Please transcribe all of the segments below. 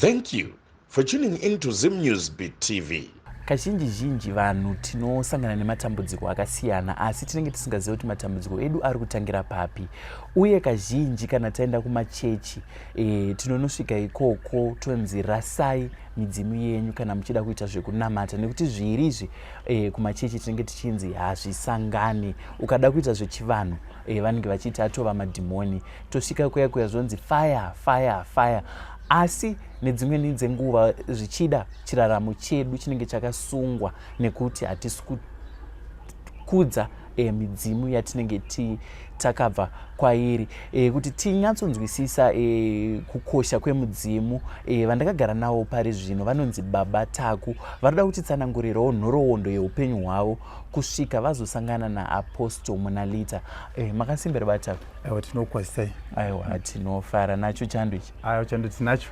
Thank you for tuning in to Zim News Beat TV. Kazhinji zhinji vanhu tinosangana nematambudziko akasiyana, asi tinenge tisingazivi kuti matambudziko edu ari kutangira papi. Uye kazhinji kana taenda kumachechi tinonosvika ikoko tonzi rasai midzimu yenyu kana muchida kuita zvekunamata, nekuti zviiri izvi kumachechi tinenge tichinzi hazvisangani. Ukada kuita zvechivanhu vanenge vachiti atova madhimoni. Tosvika kuya kuya zvonzi fire, fire, fire. Asi nedzimweni dzenguva zvichida chiraramo chedu chinenge chakasungwa nekuti hatisi kukudza midzimu yatinenge takabva kwairi. Kuti tinyatsonzwisisa kukosha kwemudzimu, vandakagara navo pari zvino vanonzi Baba Taku. Varikuda kutitsanangurirawo nhoroondo yeupenyu hwavo kusvika vazosangana naApostle Munalita. Makasimbira, Bataku? Aiwa, tinokwazisai. Aiwa, tinofara nacho chando ichi. Aiwa, chando tinacho.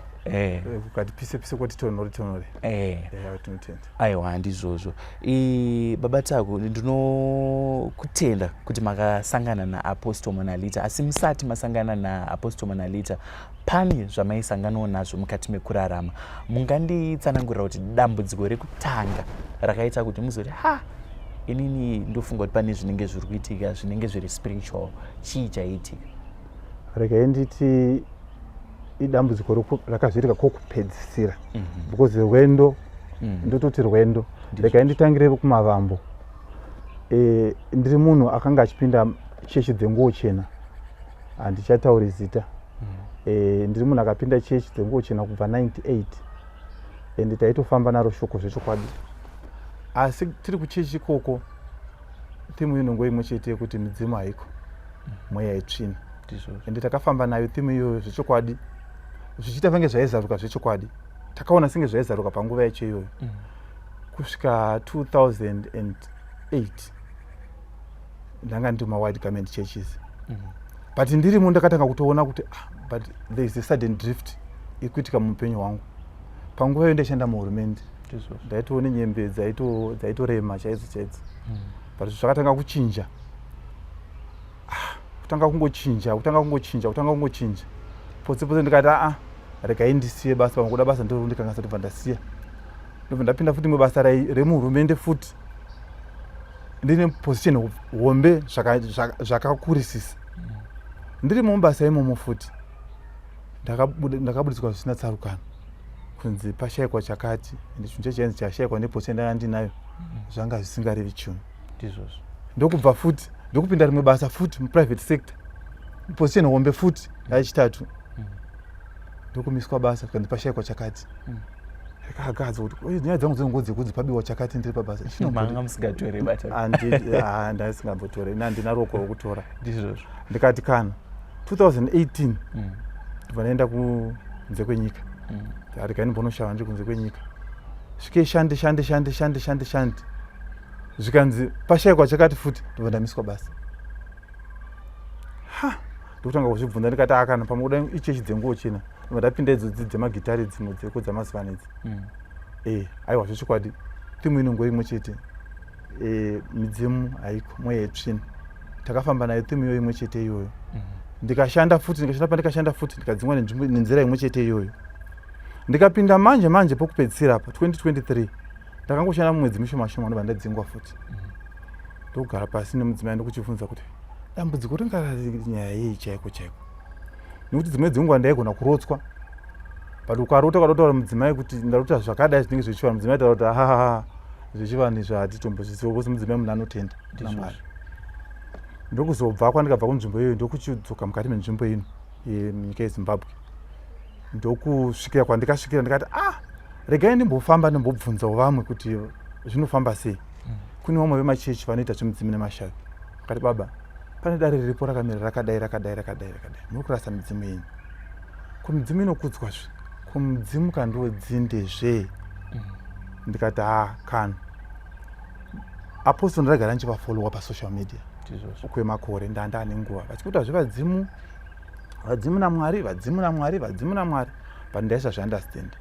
Kukati pise pise, kwati tonore tonore. Tinotenda. Aiwa, handizvozvo. Baba Taku, ndinokutenda kuti makasangana naApostle Monalita. Asi musati masangana naApostle Monalita, pane zvamaisanganawo nazvo mukati mekurarama. Munganditsanangurira kuti dambudziko rekutanga rakaita kuti muzoti, "Ha, inini ndofunga kuti pane zvinenge zviri kuitika, zvinenge zviri spiritual," chii chaiitika? Regai nditi idambudziko rakazoitika kwokupedzisira, because rwendo, ndototi rwendo. Regai nditangire kumavambo. Ndiri munhu akanga achipinda chechi dzenguo chena, handichatauri zita. Ndiri munhu akapinda chechi dzenguo chena kubva 98, and taitofamba naro shoko zvechokwadi. Asi tiri kuchechi ikoko, theme inongo imwe chete yekuti midzimu haiko, mweya itsvina. Ende takafamba nayo theme iyoyo zvechokwadi, zvichiita vange zvaizaruka zvechokwadi. Takaona senge zvaizaruka panguva yacho iyoyo, kusvika 2008 ndanga ndiri mawhite garment churches. But ndirimo ndakatanga kutoona kuti, ah, but there is a sudden drift iri kuitika muupenyu hwangu. Panguva iyo ndaishanda muhurumende, ndaitoone nyembe dzaitorema chaidzo chaidzo. But zvakatanga kuchinja, ah, kutanga kungochinja, kutanga kungochinja, kutanga kungochinja potse potse. Ndikati, "Aa, regai ndisiye basa." Pamwe kuda basa ndorondikangasa, ndobva ndasiya, ndobva ndapinda futi imwe basa remuhurumende futi, ndine position hombe zvakakurisisa. Ndiri mubasa imomo futi ndakabudiswa zvisina tsarukano, kunzi pashayikwa chakati. Ende chinhu chachainzi chashayikwa neposition ndanga ndinayo zvanga zvisingarevi chinhu. Ndokubva futi ndokupinda rimwe basa futi muprivate sector, position hombe futi yachitatu. Ndokumiswa basa, kukanzi pashayikwa chakati. Ndakagadzwa kuti, "Oye, nyaya dzangu dzinongo dzekudzi pabiwa chakati ndiri pabasa." Manga musingatore bata? Ndaisingambotori, ina handina ruoko rwokutora. Ndikati kana 2018 ndobva ndaenda kunze kwenyika. Regai ndimbonoshava ndiri kunze kwenyika. Svikei, shande shande shande shande shande shande, zvikanzi pashayikwa chakati futi, ndobva ndamiswa basa. Ha, ndokutanga kuzvibvunza, ndikati, akana pamwe kuda ichechi dzenguo chena." Ndobva ndapinda idzodzi dzemagitari, dzimwe dzeko dzamazuva ano idzi. Aiwa, zvechokwadi theme inongo imwe chete, midzimu haiko, mweya yetsvina. Takafamba nayo theme iyoyo imwe chete iyoyo. Ndikashanda futi, ndikashanda, pandikashanda futi ndikadzingwa nenzira imwe chete iyoyo. Ndikapinda manje manje pokupedzisira apa 2023, ndakangoshanda mumwedzi mishoma shoma, ndobva ndadzingwa futi. Ndokugara pasi nemudzimai, ndokuchibvunza kuti dambudziko ringava nyaya yei chaiko chaiko, nekuti dzimwe dzenguva ndaigona kurotswa. But ukarota, ukada kutaura mudzimai kuti ndarota zvakadai zvinenge zvechivanhu, mudzimai taura kuti, "Ahaha, zvechivanhu izvo hatitombozviziva," because mudzimai munhu anotenda naMwari. Ndokuzobva kwandikabva kunzvimbo iyoyo, ndokuchidzoka mukati menzvimbo ino yenyika yeZimbabwe, ndokusvikira kwandikasvikira. Ndikati, "Ah, regai ndimbofamba, ndimbobvunzawo vamwe kuti zvinofamba sei." Kune vamwe vemachechi vanoita zvemidzimu nemashavi. Vakati, "Baba, pane dare riripo rakamira rakadai rakadai rakadai rakadai, muri kurasa midzimu yenyu. Ko midzimu inokudzwazve? Ko mudzimu kandodzindezve?" Ndikati, "Ha, kana Apostle ndagara ndichivafollowa pasocial media kwemakore, ndanda nenguva vachikuita zvevadzimu, vadzimu namwari, vadzimu namwari, vadzimu namwari, but ndaisazviunderstand."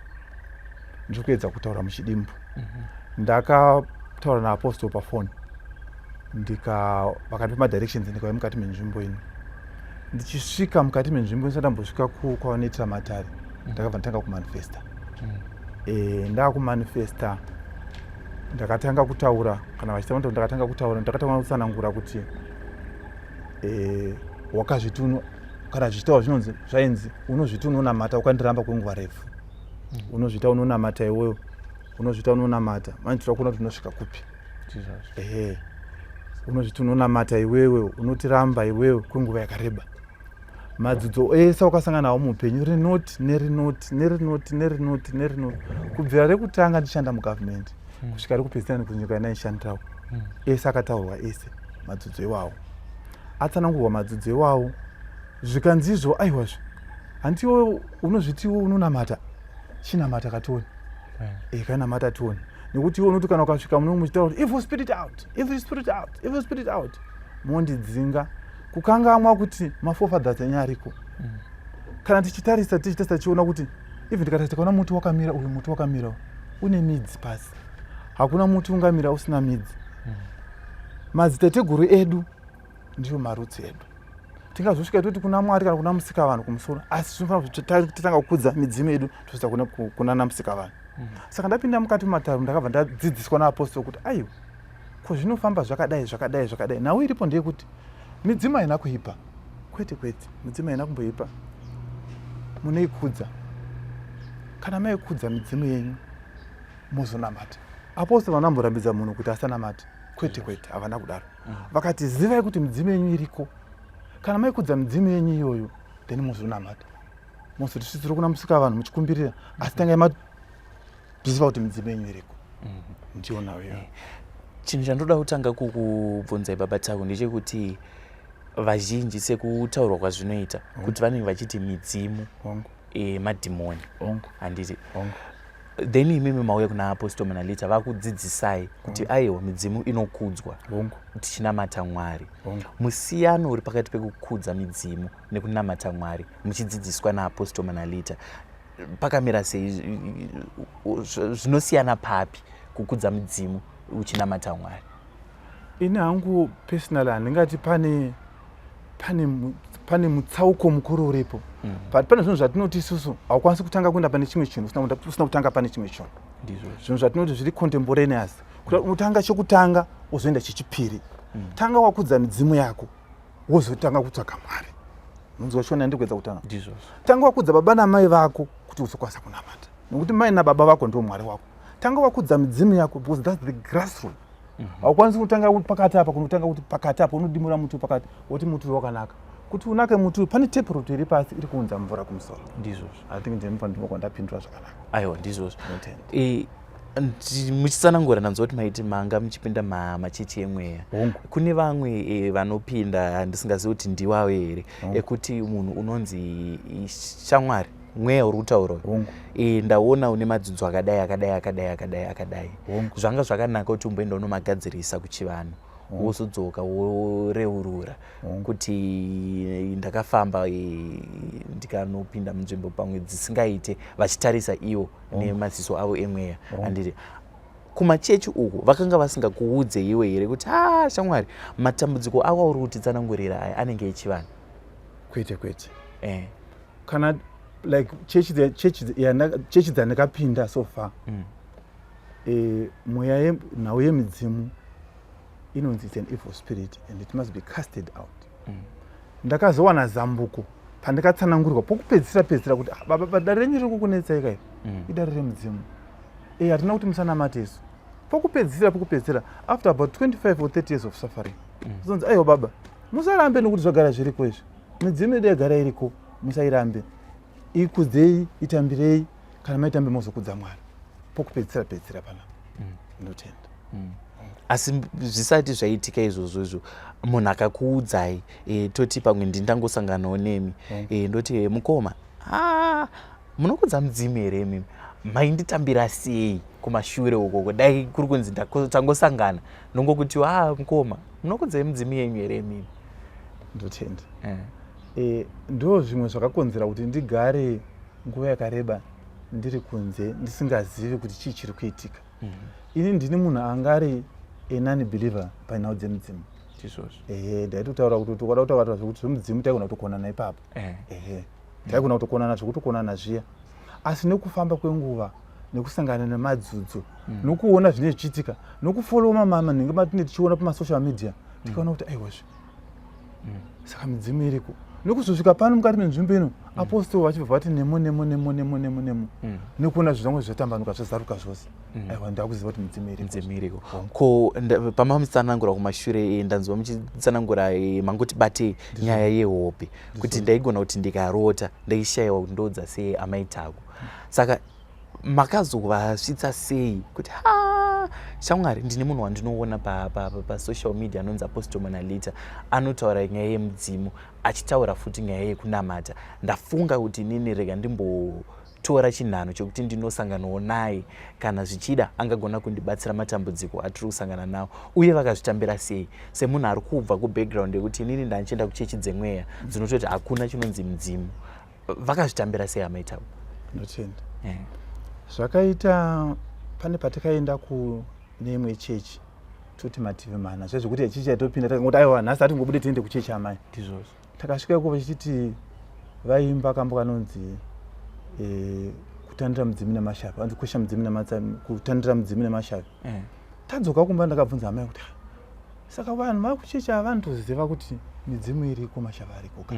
Ndiri kuedza kutaura muchidimbu. Ndakataura naapostle pafoni, ndika vakandipa madirections, ndikauya mukati menzvimbo ino. Ndichisvika mukati menzvimbo, ndisati ndambosvika kwavanoitira matare, ndakabva ndatanga kumanifesta. Ndakumanifesta, ndakatanga kutaura, kana vachita, ndakatanga kutaura, ndakatanga kutsanangura kuti wakazviti kana zvichitaura zvinonzi, zvainzi unozviti unonamata, ukandiramba kwenguva refu. Unozvita unonamata iwewe, unozvita unonamata, manje tira kuona kuti unosvika kupi. Ehe, unozviti unonamata iwewe, unotiramba iwewe kwenguva yakareba. Madzidzo ese wakasangana nawo muupenyu, rinoti nerinoti nerinoti nerinoti nerinoti, kubvira rekutanga ndichishanda mugovernment kusvika rekupedzisira kunyika yandaishandirawo, ese akataurwa, ese madzidzo iwawo atsanangurwa, madzidzo iwawo zvikanzizvo, aiwazve handiwo unozvitiwo unonamata, chinamata katoni. Kanamata tione, nekuti iwe unoti kana ukasvika muno muchitaura kuti evil spirit out, evil spirit out, evil spirit out, mondidzinga, kukangamwa kuti maforefathers enyu ariko. Kana tichitarisa, tichitarisa, tichiona kuti even tikatarisa, tikaona muti wakamira uyu, muti wakamira une midzi pasi. Hakuna muti ungamira usina midzi. Madziteteguru edu ndiwo marutsi edu. Tingazosvika toti kuna Mwari kana kuna Musika vanhu kumusoro, asi tinofanira kuti titanga kukudza midzimu yedu, tosvika kuna naMusika vanhu. Saka ndapinda mukati mumataro, ndakabva ndadzidziswa naapostle kuti aiwa, ko zvinofamba zvakadai, zvakadai, zvakadai. Nhau iripo ndeyekuti midzimu haina kuipa, kwete, kwete, midzimu haina kumboipa. Munoikudza, kana maikudza midzimu yenyu mozonamata. Apostle vanamborambidza munhu kuti asanamate? Kwete, kwete, havana kudaro. Vakati zivai kuti midzimu yenyu iriko. Kana maikudza midzimu yenyu iyoyo, then mozonamata, mozoti svisiro kuna Musika vanhu muchikumbirira, asi tangai maziva kuti midzimu yenyu iriko. Ndiyo nhau iyoyo. Chinhu chandoda kutanga kukubvunzai, Baba Taku, ndechekuti vazhinji, sekutaurwa kwazvinoita, kuti vanenge vachiti midzimu madhimoni, handiti? Then imimi mauya kuna Apostle Manalita, vakudzidzisai kuti aiwa, midzimu inokudzwa tichinamata Mwari. Musiyano uri pakati pekukudza midzimu nekunamata Mwari, muchidzidziswa naApostle Manalita, pakamira sei? Zvinosiyana papi kukudza midzimu uchinamata Mwari? Ini hangu personally handingati pane mutsauko mukuru uripo, but pane zvinhu zvatinoti isusu haukwanisi kutanga kuenda pane chimwe chinhu usina kutanga pane chimwe chinhu. Zvinhu zvatinoti zviri contemporaneous, kuti unotanga chekutanga, wozoenda chechipiri. Tanga wakudza midzimu yako, wozotanga kutsvaga Mwari. Unonzwa shona yandikuedza kutaura? Ndizvozvo. Tanga wakudza baba namai vako kuti uzokwanisa kunamata, nekuti mai nababa vako ndiwo Mwari wako. Tanga wakudza midzimu yako, because that's the grassroot. Haukwanisi kutanga kuti pakati apa, kunotanga kuti pakati apa unodimura muti pakati, woti muti uyu wakanaka. Kuti unake muti uyu, pane taproot iri pasi iri kuunza mvura kumusoro. Ndizvozvo. I think ndinopa kwandapindura zvakanaka. Aiwa, ndizvozvo. Ndinotenda. Muchitsanangura ndanzwa kuti maiti manga muchipinda machechi emweya. Hongu. Kune vamwe vanopinda, ndisingazivi kuti ndiwawe here, ekuti munhu unonzi shamwari, mweya uri kutaura uyu. Ndaona une madzidzo akadai, akadai, akadai, akadai, akadai. Zvanga zvakanaka kuti umboenda unomagadzirisa kuchivanhu, wozodzoka woreurura kuti ndakafamba ndikanopinda munzvimbo pamwe dzisingaite, vachitarisa ivo nemaziso avo emweya, handiti? Kumachechi uku vakanga vasingakuudze iwe here kuti a shamwari, matambudziko ako auri kutitsanangurira aya anenge echivanhu? Kwete, kwete. Kana like chechi dzandakapinda so far, mweya nhau yemidzimu inonzi it's an evil spirit and it must be casted out. Ndakazowana zambuko pandakatsanangurirwa pokupedzisira pedzisira kuti, "Ah, baba, dare renyu riri kukunetsai kai, idare remudzimu. Hatina kuti musanamate isu." Pokupedzisira pokupedzisira, after about 25 or 30 years of suffering, zonzi, "Aiwa baba, musarambe, nekuti zvagara zviriko izvi. Midzimu yedu yagara iriko, musairambe, ikudzei, itambirei. Kana maitambe, mozokudza Mwari." Pokupedzisira pedzisira pana. Ndinotenda. Asi zvisati zvaitika izvozvo izvo, munhu akakuudzai, toti pamwe ndindangosanganawo nemi, ndoti, "Mukoma, ah, munokudza mudzimu here imimi?" Mainditambira sei kumashure ukoko? Dai kuri kunzi tangosangana, nongokuti, "A mukoma, munokudzai mudzimu yenyu here imimi?" Ndotenda. Ndo zvimwe zvakakonzera kuti ndigare nguva yakareba ndiri kunze, ndisingazivi kuti chii chiri kuitika. Ini ndini munhu angari a non believer panhau dzemudzimu. Ndizvozvo. Ehe, ndaitotaura kuti ukada kutaura zvekuti zvemudzimu, taigona kutokonana ipapo. Ehe, taigona kutokonana zvekutokonana zviya. Asi nekufamba kwenguva, nekusangana nemadzudzo, nokuona zvinenge zvichiitika, nokufolowa manhingi matinenge tichiona pamasocial media, tikaona kuti aiwazve, saka midzimu iriko. Nekuzosvika pano mukati menzvimbo ino, apostol vachibva vati nemo nemo nemo nemo nemo nemo, nekuona zvinhu zvangu zvatambanuka, zvazaruka zvose, aiwa, ndakuziva kuti midzimu iriko. Midzimu iriko. Ko pamamutsanangura kumashure, ndanzwa muchitsanangura, mangoti batei nyaya yehope, kuti ndaigona kuti ndikarota ndaishayiwa kuti ndoudza sei amai Taku. Saka makazovasvitsa sei kuti, ha, shamwari, ndine munhu wandinoona pasocial media anonzi Apostle Monalita, anotaura nyaya yemudzimu, achitaura futi nyaya yekunamata. Ndafunga kuti inini rega ndimbotora chinhano chekuti ndinosanganawo naye, kana zvichida angagona kundibatsira matambudziko atiri kusangana nawo. Uye vakazvitambira sei, semunhu ari kubva kubackground yekuti inini ndandichienda kuchechi dzemweya dzinototi hakuna chinonzi mudzimu? Vakazvitambira sei amai Taku? Ndotenda. Zvakaita pane patakaenda kune imwe chechi, toti mativi mana zvezvekuti chechi yatopinda, takangoti aiwa, nhasi hatingobude, tiende kuchechi amai. Ndizvozvo. Takasvika ikoko, vachiti vaimba kambo kanonzi kutandira mudzimu nemashavi, vanzi kwesha mudzimu nematsami, kutandira mudzimu nemashavi. Tadzoka kumba, ndakabvunza amai kuti, "Ah, saka vanhu vakuchechi ava vanotoziva kuti midzimu iriko, mashavi ariko ka?"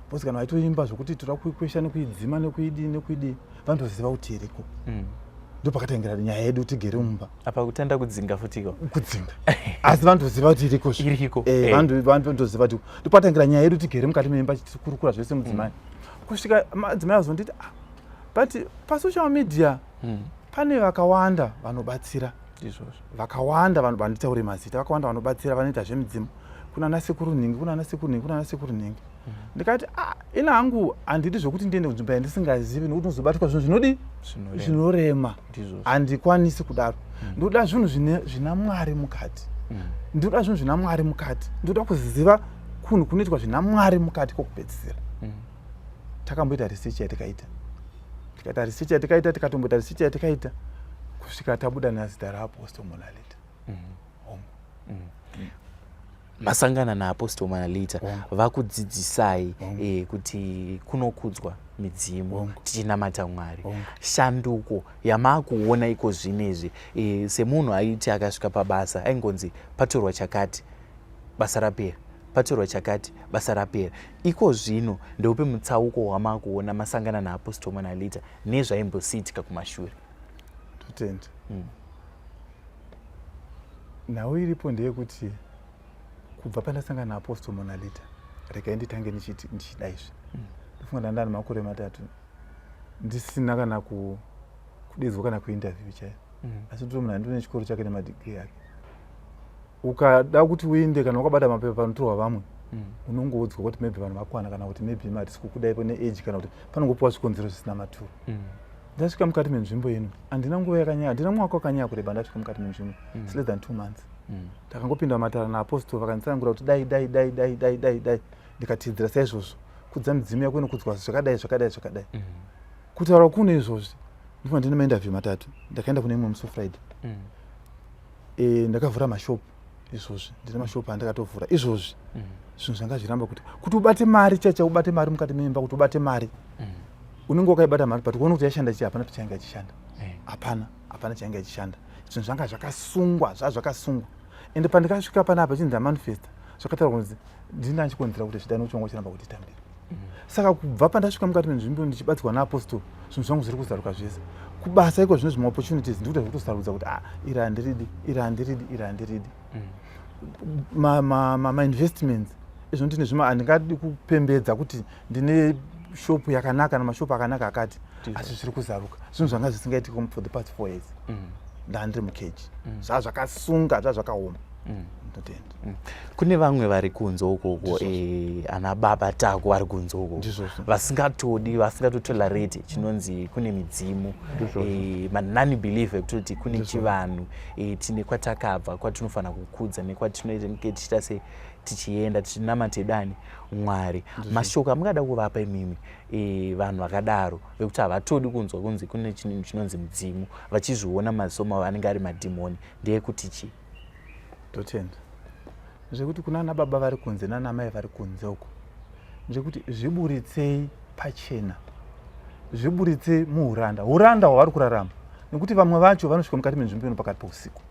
Because kana vaitoimba zvokuti toda kuikwesha nekuidzima nekuidii nekuidii, vanotoziva kuti iriko. Ndo pakatangira nyaya yedu tigere mumba. Apa kutanda kudzinga futiko. Kudzinga, asi vanotoziva kuti iriko. Iriko. Vanhu vanotoziva kuti ndopatangira nyaya yedu tigere mukati meimba tichikurukura zvese mudzimai, kusvika madzimai azonditi, ah, but pasocial media pane vakawanda vanobatsira. Ndizvozvo. Vakawanda vanhu, vanditaure mazita, vakawanda vanobatsira, vanoita zvemidzimu, kuna nasekuru nhingi, kuna nasekuru nhingi, kuna nasekuru nhingi. Ndikati, ah, ina hangu handidi zvokuti ndiende kunzvimbo yandisingazivi, nokuti unozobatwa zvinhu zvinodi Zvinorema. Zvinorema. Ndizvozvo. Handikwanisi kudaro. Ndoda zvinhu zvina Mwari mukati. Ndoda zvinhu zvina Mwari mukati. Ndoda kuziva kunhu kunoitwa zvina Mwari mukati kwokupedzisira. Takamboita research yatikaita, tikaita research yatikaita, tikatomboita research yatikaita, kusvika tabuda nazita raApostle Monalita. Hongu. Masangana naApostle Monalita, Hongu. vakudzidzisai Hongu. kuti kunokudzwa midzimu, Hongu. tichinamata Mwari. Hongu. Shanduko yamaakuona iko zvinezvi, semunhu aiti akasvika pabasa aingonzi patorwa chakati, basa rapera, patorwa chakati, basa rapera, iko zvino ndeupi mutsauko wamaakuona masangana naApostle Monalita nezvaimbosiitika kumashure? Totenda. Nhau iripo ndeyekuti kubva pandasangana naApostle Monalita, regai nditange ndichiti ndichida izvi, ndofunga ndandani makore 3 ndisina kana kudedzwa kana kuinterview chaiyo, asi ndiri munhu andine chikoro chake nemadigiri ake. Ukada kuti uinde, kana wakabata mapepa panotorwa vamwe, unongoudzwa kuti maybe vanhu vakwana, kana kuti maybe hatisi kukudaipo neage, kana kuti panongopiwa zvikonzero zvisina maturo. Ndasvika mukati menzvimbo ino, handina nguva yakanyanya, handina mwaka wakanyanya kureba ndasvika mukati menzvimbo. It's less than 2 months. Takangopinda matara naapostle, vakanditsanangura kuti dai dai dai dai dai dai dai, ndikatidzira saizvozvo, kudza midzimu yako inokudzwa zvakadai zvakadai zvakadai. Kutaura kuno izvozvi, ndifuna ndine mainterview matatu. Ndakaenda kune imwe musi Friday. Ndakavhura mashopu izvozvi, ndine mashopu andakatovhura izvozvi. Zvinhu zvanga zviramba kuti ubate mari chacha, ubate mari mukati meimba, kuti ubate mari, unenge wakaibata mari, but kuona kuti yashanda chii, hapana chainga ichishanda. Hapana, hapana chainga ichishanda. Zvinhu zvanga zvakasungwa, zvaa zvakasungwa. Ende pandikasvika panapa chinzi ndamanifesta, zvakataurwa kunzi ndini andichikonzera kuti zvidai, nokuti wanga uchiramba kutitambira. Saka kubva pandasvika mukati menzvimbo ndichibatsirwa naapostle, zvinhu zvangu zviri kuzaruka zvese. Kubasa iko zvino, zvimwe opportunities ndikuita zvekutosarudza kuti, ah, iri handiridi, iri handiridi, iri handiridi. Mainvestments izvo ndine zvimwe, handingadi kupembedza kuti ndine shopu yakanaka namashopu akanaka akati, asi zviri kuzaruka, zvinhu zvanga zvisingaitiki for the past 4 years. Ndandiri mukeji, zvaa zvakasunga, zvaa zvakaoma. Ndotenda. Kune vamwe vari kunze ukoko, ana baba Tako vari kunze ukoko, Ndizvozvo. vasingatodi, vasingatotolerate chinonzi kune midzimu, Ndizvozvo. Manani believe ekutoti kune chivanhu, tine kwatakabva kwatinofanira kukudza nekwatinenge tichiita se tichienda tichinamata dani Mwari. Mashoko amungada kuvapa imimi, vanhu vakadaro vekuti havatodi kunzwa kunzi kune chinhu chinonzi mudzimu, vachizviona maziso mavo anenge ari madhimoni, ndeyekuti chii? Totenda. Zvekuti kuna ana baba vari kunze nana mai vari kunze uko, ndekuti zviburitsei pachena. Zviburitse muuranda, uranda hwavari kurarama, nekuti vamwe vacho vanosvika mukati menzvimbo ino pakati pousiku.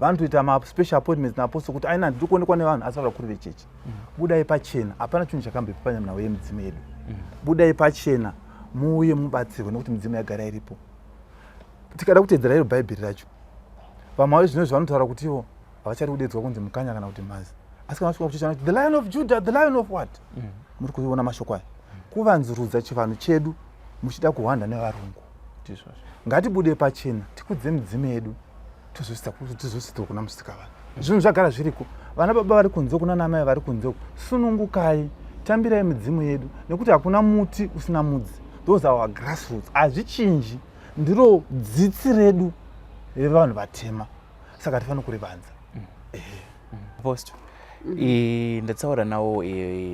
Vanotoita maspecial appointments naapostle kuti aina ndiri kuonekwa nevanhu, asi vari vakuru vechechi. Budai pachena, hapana chinhu chakamboipa panhau yemidzimu yedu. Budai pachena, muuye mubatsirwe, nekuti midzimu yagara iripo. Tikada kuteedzera iro Bhaibheri racho, vamwe vacho zvino vanotaura kuti ivo havachadi kudedzwa kunzi Mukanya kana kuti Mhazi, asi kana vasvika kuchechi vanoti the Lion of Judah, the Lion of what. Muri kuiona mashoko aya, kuvanzurudza chivanhu chedu muchida kuhwanda nevarungu. Ngatibude pachena, tikudze midzimu yedu, tozositwa kuna musika vanhu. Zvinhu zvagara zviriko. Vana baba vari kunze, kuna namai vari kunze, sunungukai, tambirai midzimu yedu, nekuti hakuna muti usina mudzi. Those are our grassroots, hazvichinji, ndiro dzitsi redu revanhu vatema, saka tifanira kurivanza. Apostle, ndataura nawo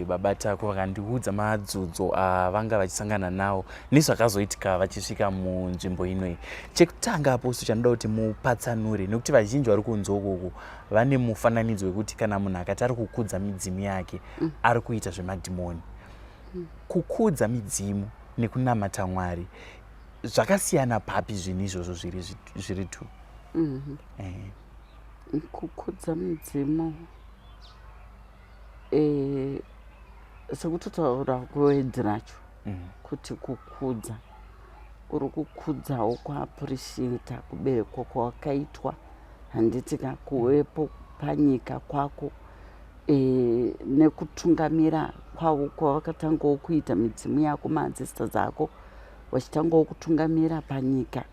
baba Tako, vakandiudza madzudzo avanga vachisangana nawo nezvakazoitika vachisvika munzvimbo inoi. Chekutanga, Apostle, chanoda kuti mupatsanure, nekuti vazhinji vari kunze ukoko vane mufananidzo wekuti kana munhu akati ari kukudza midzimu yake, ari kuita zvemadhimoni. Kukudza midzimu nekunamata Mwari zvakasiyana papi zvinhu izvozvo zviri two? Kukudza mudzimu, sekutotaura kwewedhi racho kuti kukudza, uri kukudzawo, kuappreciata kuberekwa kwawakaitwa, handiti ka? Kuvepo panyika kwako nekutungamira kwavo kwavakatangawo kuita midzimu yako, maancestors ako vachitangawo kutungamira panyika,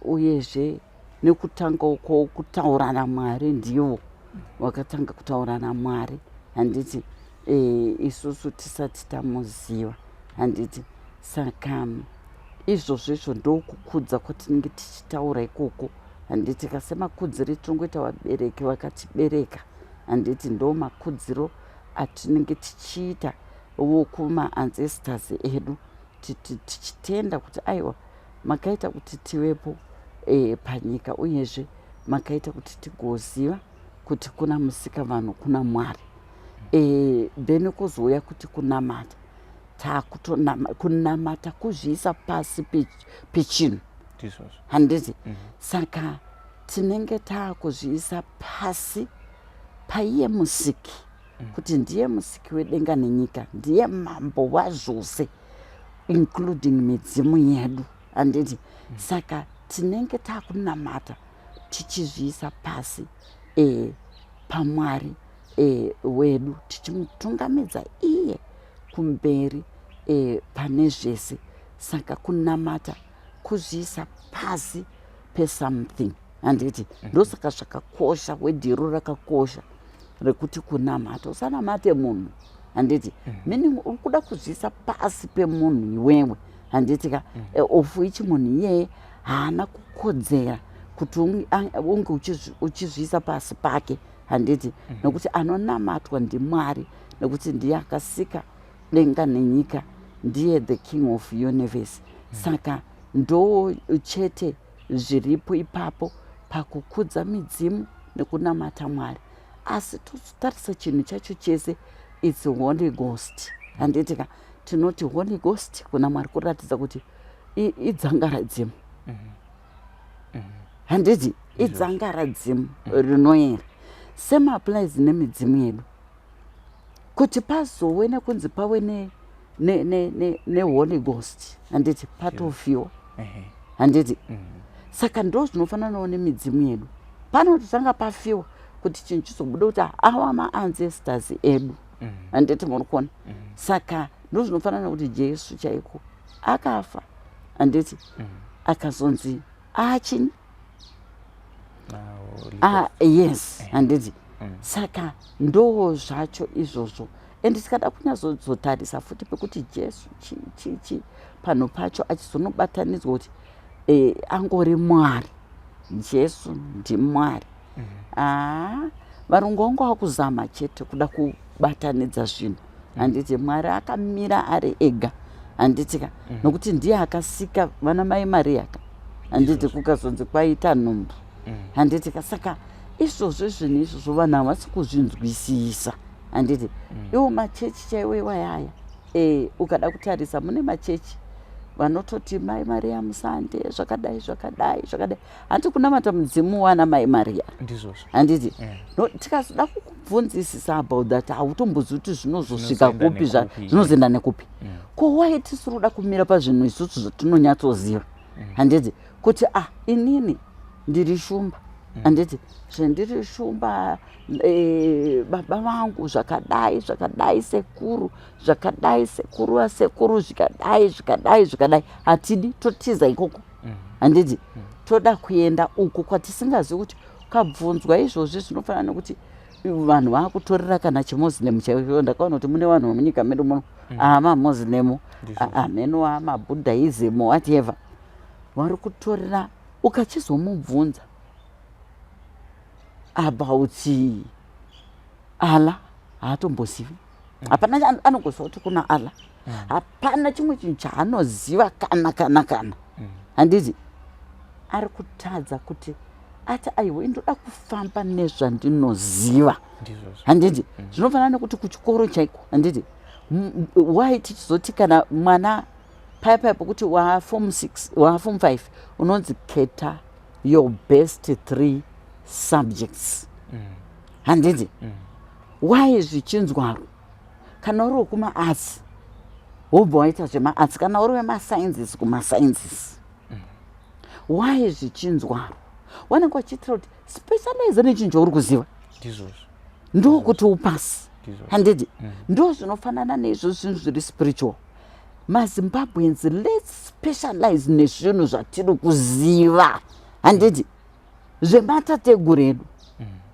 uyezve nekutangawo kutaura naMwari, ndivo vakatanga kutaura naMwari, handiti? Isusu tisati tamuziva, handiti? Saka izvozvo izvo ndokukudza kwatinenge tichitaura ikoko, handiti ka? Semakudziro etinongoita vabereki vakatibereka, handiti? Ndo makudziro atinenge tichiita vokumaancestors edu, tichitenda kuti aiwa, makaita kuti tivepo panyika, uyezve makaita kuti tigoziva kuti kuna musika vanhu, kuna Mwari. Then kuzouya kuti kunamata, takutonama. Kunamata kuzviisa pasi pechinhu, handiti? Saka tinenge taakuzviisa pasi paiye musiki, kuti ndiye musiki wedenga nenyika, ndiye mambo wazvose, including midzimu yedu, handiti? Saka tinenge taakunamata tichizviisa pasi paMwari wedu, tichimutungamidza iye kumberi pane zvese. Saka kunamata kuzviisa pasi pesomething, handiti? Ndosaka zvakakosha, wedhiro rakakosha rekuti kunamata, usanamate munhu, handiti? Meaning uri kuda kuzviisa pasi pemunhu iwewe, handiti ka? Of which munhu iyeye haana kukodzera kuti unge uchizviisa pasi pake, handiti? Nokuti anonamatwa ndiMwari, nekuti ndiye akasika denga nenyika, ndiye the King of universe. Saka ndo chete zviripo ipapo pakukudza midzimu nekunamata Mwari. Asi totarisa chinhu chacho chese, it's Holy Ghost, handiti ka? Tinoti Holy Ghost kuna Mwari kuratidza kuti idzangaradzimu, handiti? Idzangaradzimu rinoyera. Same applies nemidzimu yedu, kuti pazowe nekunzi pave neHoly Ghost, handiti? Patofiwa, handiti? Saka ndo zvinofananawo nemidzimu yedu, panototanga pafiwa kuti chinhu chizobuda kuti awa maancestors edu, handiti? Muri kuona? Saka ndo zvinofanana kuti Jesu chaiko akafa, handiti? Akazonzi achini? Ah, yes, handiti? Saka ndo zvacho izvozvo. And tikada kunyatsozotarisa futi pekuti Jesu chi chi chi panhu pacho achizonobatanidzwa kuti angori Mwari, Jesu ndiMwari. Aa, varungu vangu vakuzama chete kuda kubatanidza zvinhu, handiti? Mwari akamira ari ega, handiti ka? Nokuti ndiye akasika vana mai Mariya ka, handiti? Kukazonzi kwaita nhumbu, handiti ka? Saka izvozvo zvinhu izvozvo vanhu havasi kuzvinzwisisa, handiti? Iwo machechi chaiwo iwayaya, ukada kutarisa mune machechi. Vanototi Mai Mariya musande zvakadai zvakadai zvakadai. Hanti kunamata mudzimu wana Mai Mariya. Ndizvozvo. Handiti? Yeah. No, tikazoda kukubvunzisisa about that hautombozivi kuti zvinozosvika Zvinozoenda kupi nekupi. zvinozoenda nekupi. Ko why tisiri kuda kumira pazvinhu isusu zvatinonyatsoziva? Handiti? Kuti ah inini ndiri shumba. Handiti? Zvendiri shumba baba vangu zvakadai zvakadai, sekuru zvakadai, sekuru vasekuru zvikadai zvikadai zvikadai. Hatidi, totiza ikoko. Handiti? Toda kuenda uko kwatisingazivi kuti ukabvunzwa izvozvi zvinofanana nekuti vanhu vakutorera kana chiMuslim chaicho. Ndakaona kuti mune vanhu vemunyika medu muno amaMuslim, ameno amaBuddhism, whatever, vari kutorera. Ukachizomubvunza about Allah, haatombozivi. Hapana anongoziva kuti kuna Allah. Hapana chimwe chinhu chaanoziva kana kana kana. Handiti? Ari kutadza kuti ati aiwa, indoda kufamba nezvandinoziva. Ndizvozvo. Handiti? Zvinofanana nekuti kuchikoro chaiko, handiti? Why tichizoti kana mwana paya paya pokuti waform 6, waform 5, unonzi keta your best 3 subjects, handiti? Why zvichinzwaro? Kana uri wekumaarts, wobva waita zvemaarts. Kana uri wemasciences, kumasciences. Why zvichinzwaro? Wanenge wachiitira kuti specialize nechinhu chauri kuziva. Ndizvozvo. Ndokuti upasi. Ndizvozvo. Handiti? Ndo zvinofanana neizvo zvinhu zviri spiritual. MaZimbabweans, let's specialize nezvinhu zvatiri kuziva, handiti? Zvematateguru edu,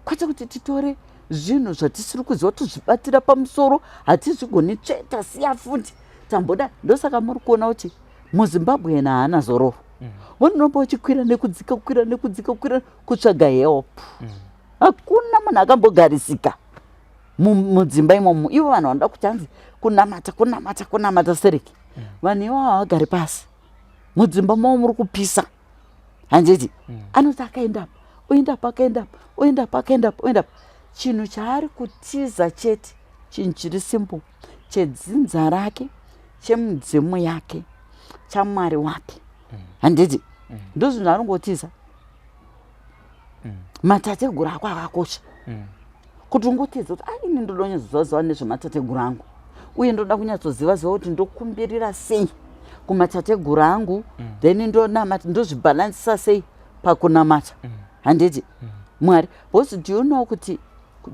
kwete kuti titore zvinhu zvatisiri kuziva tozvibatira pamusoro. Hatizvigoni, tsveta, siya futi tamboda. Ndosaka muri kuona kuti muZimbabwe haana zororo. Vanoramba vachikwira nekudzika, kukwira nekudzika, kukwira, kutsvaga help. Hakuna munhu akambogarisika mudzimba imomo. Ivo vanhu vanoda kuti hanzi kunamata, kunamata, kunamata sereki, vanhu ivavo havagari pasi. Mudzimba mavo muri kupisa, handiti? Anoti akaenda apa, oenda apa, akaenda apa, oenda apa, akaenda apa, oenda apa. Chinhu chaari kutiza chete chinhu chiri simple, chedzinza rake, chemudzimu yake, chaMwari wake, handiti? Ndo zvinhu zvaanongotiza. Matateguru ako akakosha kuti ungotiza kuti ai, ini ndoda kunyatsoziva ziva nezvematateguru angu, uye ndoda kunyatsoziva ziva kuti ndokumbirira sei kumatateguru angu, then ndonamata, ndozvibhalansisa sei pakunamata, handiti? Mwari, because do you know kuti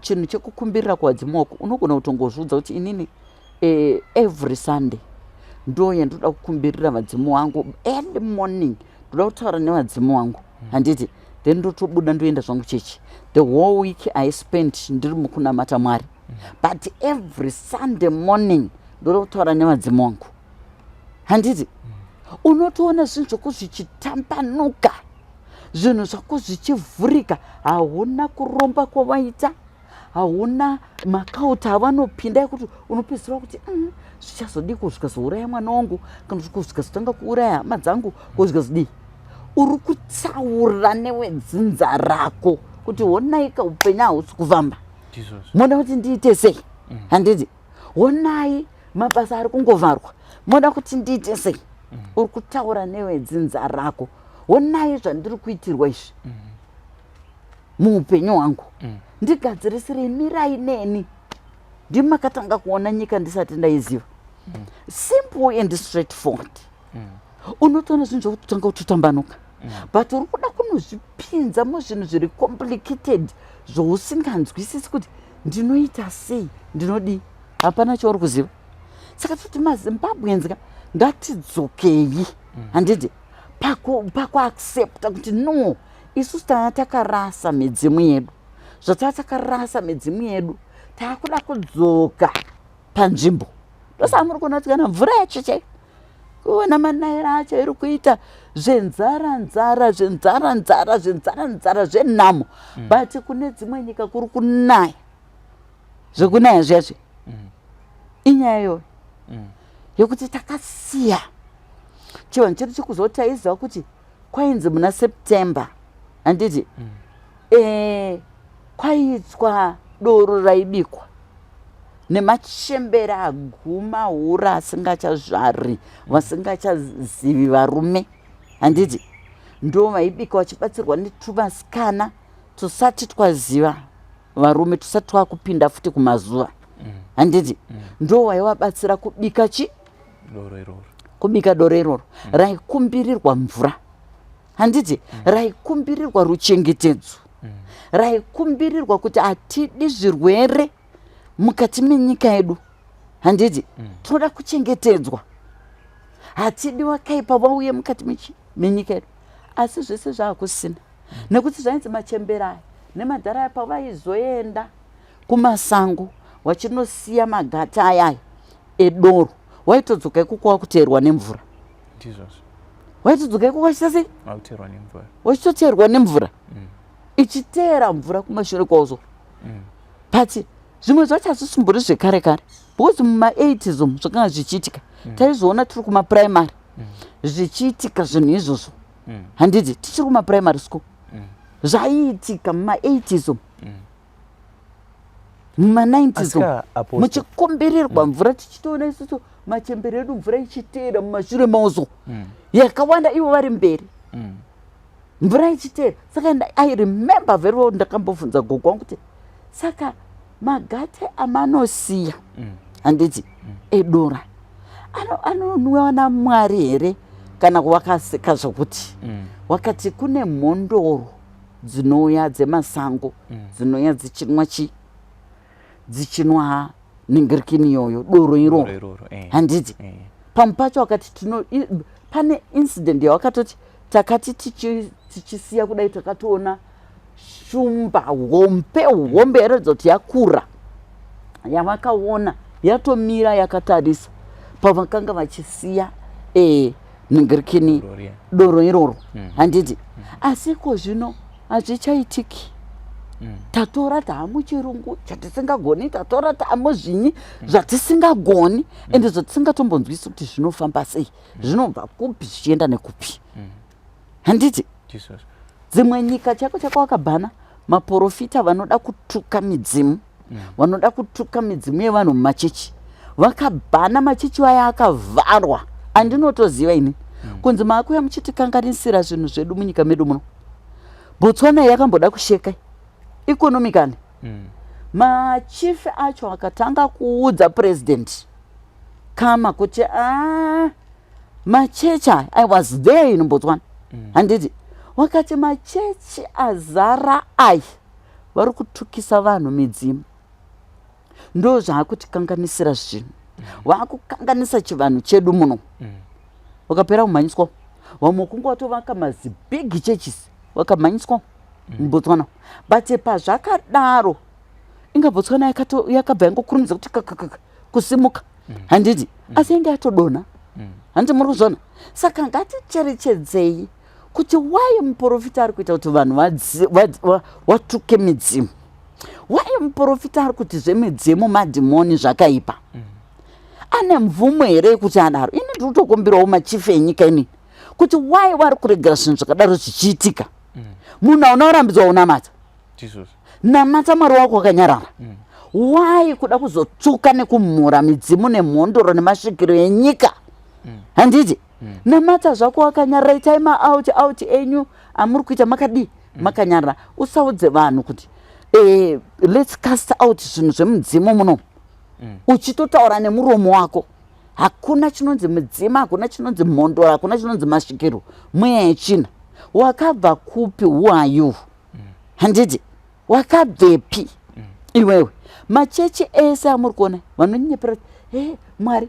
chinhu chekukumbirira kuvadzimu wako, unogona kutongozviudza kuti inini every Sunday ndo yandoda kukumbirira vadzimu wangu, early morning ndoda kutaura nevadzimu wangu, handiti? Then ndotobuda ndoenda zvangu chechi. The whole week I spent ndiri mukunamata Mwari, but every Sunday morning ndoda kutaura nevadzimu wangu, handiti? Unotoona zvinhu zvako zvichitambanuka, zvinhu zvako zvichivhurika. Hauna kuromba kwavaita, hauna makauta avanopinda ekuti unopedzisira kuti zvichazodii? Ko zvikazouraya mwana wangu, kana kuti ko zvikazotanga kuuraya hama dzangu, ko zvikazodii?" Uri kutsaura newedzinza rako kuti honaika, upenyu hausi kufamba. Ndizvozvo. Moda kuti ndiite sei, handiti? Honai mabasa ari kungovharwa, moda kuti ndiite sei? Uri kutaura newedzinza rako, honai zvandiri kuitirwa izvi muupenyu hwangu, ndigadzirisirei, mirai neni. Ndimi makatanga kuona nyika ndisati ndaiziva. Simple and straight forward. Unotoona zvinhu zvokutotanga kutotambanuka, but uri kuda kunozvipinza muzvinhu zviri complicated zvousinganzwisisi kuti ndinoita sei, ndinodii. Hapana chauri kuziva. Saka toti maZimbabweans ka, ngatidzokei, handiti, pakuaccepta kuti no, isusu tanga takarasa midzimu yedu. Zvatava takarasa midzimu yedu, taakuda kudzoka panzvimbo. Ndosaka muri kuona kuti kana mvura yacho chaiyo, kuona manayiro acho iri kuita zvenzara nzara, zvenzara nzara, zvenzara nzara, zvenhamo. But kune dzimwe nyika kuri kunaya zvekunaya zviya zviya. Inyaya iyoyo yekuti takasiya chivanhu chedu chekuzoti taiziva kuti kwainzi muna September, handiti? Kwaiitwa doro raibikwa. Nemachembere aguma hura asingachazvari, vasingachazivi varume, handiti? Ndo vaibika vachibatsirwa netuvasikana tusati twaziva varume, tusati twakupinda futi kumazuva, handiti? Ndo vaivabatsira kubika chi Doro iroro. Kubika doro iroro raikumbirirwa mvura, handiti? Raikumbirirwa ruchengetedzo, raikumbirirwa kuti hatidi zvirwere mukati menyika yedu, handiti? Tinoda kuchengetedzwa, hatidi wakaipa vauye mukati menyika yedu. Asi zvese zvaakusina, nekuti zvainzi machembere aya nemadhara aya pavaizoenda kumasango vachinosiya magata ayaya edoro, waitodzoka ikoko wakuteerwa nemvura. Ndizvozvo. Waitodzoka ikoko wachita sei? Wakuteerwa nemvura. Wachitoteerwa nemvura, ichiteera mvura kumashure kwazo. But zvimwe zvacho hazvisimbori zvekare kare, because muma80s umu zvakanga zvichiitika. Taizviona tiri kumapuraimary zvichiitika zvinhu izvozvo, handiti? Tichiri kumapuraimary school zvaiitika muma80s umu, muma90s umu. Asika, Apostle. Muchikumbirirwa mvura, tichitoona isusu machembere edu mvura ichiteera mumashure maozo yakawanda, ivo vari mberi, mvura ichiteera. Saka I remember very well, ndakambobvunza gogo wangu kuti saka magate amanosiya, handiti, edora anonwiwa namwari here kana wakaseka? Zvokuti wakati kune mhondoro dzinouya dzemasango, dzinouya dzichinwa chi dzichinwa ningirikini iyoyo, doro iroro. Doro iroro, eh. Handiti? Eh. Pamwe pacho wakati pane incident yawakatoti takati tichisiya kudai, takatoona shumba hombe hombe yaratidza kuti yakura, yavakaona yatomira yakatarisa pavakanga vachisiya ningirikini, Doro riya. Doro iroro, handiti? Asi iko zvino hazvichaitiki. Tatora taamuchirungu chatisingagoni, tatora taamuzvinyi zvatisingagoni, ende zvatisingatombonzwisi kuti zvinofamba sei, zvinobva kupi, zvichienda nekupi, handiti? Ndizvozvo. Dzimwe nyika chako chako wakabhana maprofita vanoda kutuka midzimu, vanoda kutuka midzimu yevanhu mumachechi. Vakabhana machechi vaya, akavharwa. Andinotoziva ini kunzi maakuya muchitikanganisira zvinhu zvedu munyika medu muno. Botswana yakamboda kusheka economically. Machief acho akatanga kuudza President Kama kuti a machechi aya, I was there in Botswana, handiti? Wakati machechi azara ai vari kutukisa vanhu midzimu, ndo zvaakutikanganisira zvinhu, vaakukanganisa chivanhu chedu muno. Wakapera kumhanyiswa. Vamwe kunge watovaka mazibig churches, vakamhanyiswa muBotswana. But pazvakadaro, inga Botswana yakabva yangokurumidza kuti kakakaka kusimuka, handiti? Asi inge yatodonha, handiti? Muri kuzviona? Saka ngaticherechedzei kuti why muprofita ari kuita kuti vanhu vatuke midzimu? Why muprofita ari kuti zvemidzimu, madhimoni zvakaipa? Ane mvumo here yekuti adaro? Ini ndiri kutokumbirawo machief enyika inini kuti why vari kuregera zvinhu zvakadaro zvichiitika? Munhu hauna kurambidzwa unamata. Ndizvozvo. Namata Mwari wako wakanyarara. Why kuda kuzotuka nekumhura midzimu nemhondoro nemasvikiro enyika, handiti? Namata zvako wakanyarara. Itai maout out enyu amuri kuita makadii, makanyarara. Usaudze vanhu kuti let's cast out zvinhu zvemudzimu muno, uchitotaura nemuromo wako. Hakuna chinonzi mudzimu, hakuna chinonzi mhondoro, hakuna chinonzi masvikiro, mweya yechina. Wakabva kupi? Who are you, handiti? Wakabvepi iwewe? Machechi ese amuri kuona vanonyepera kuti e Mwari,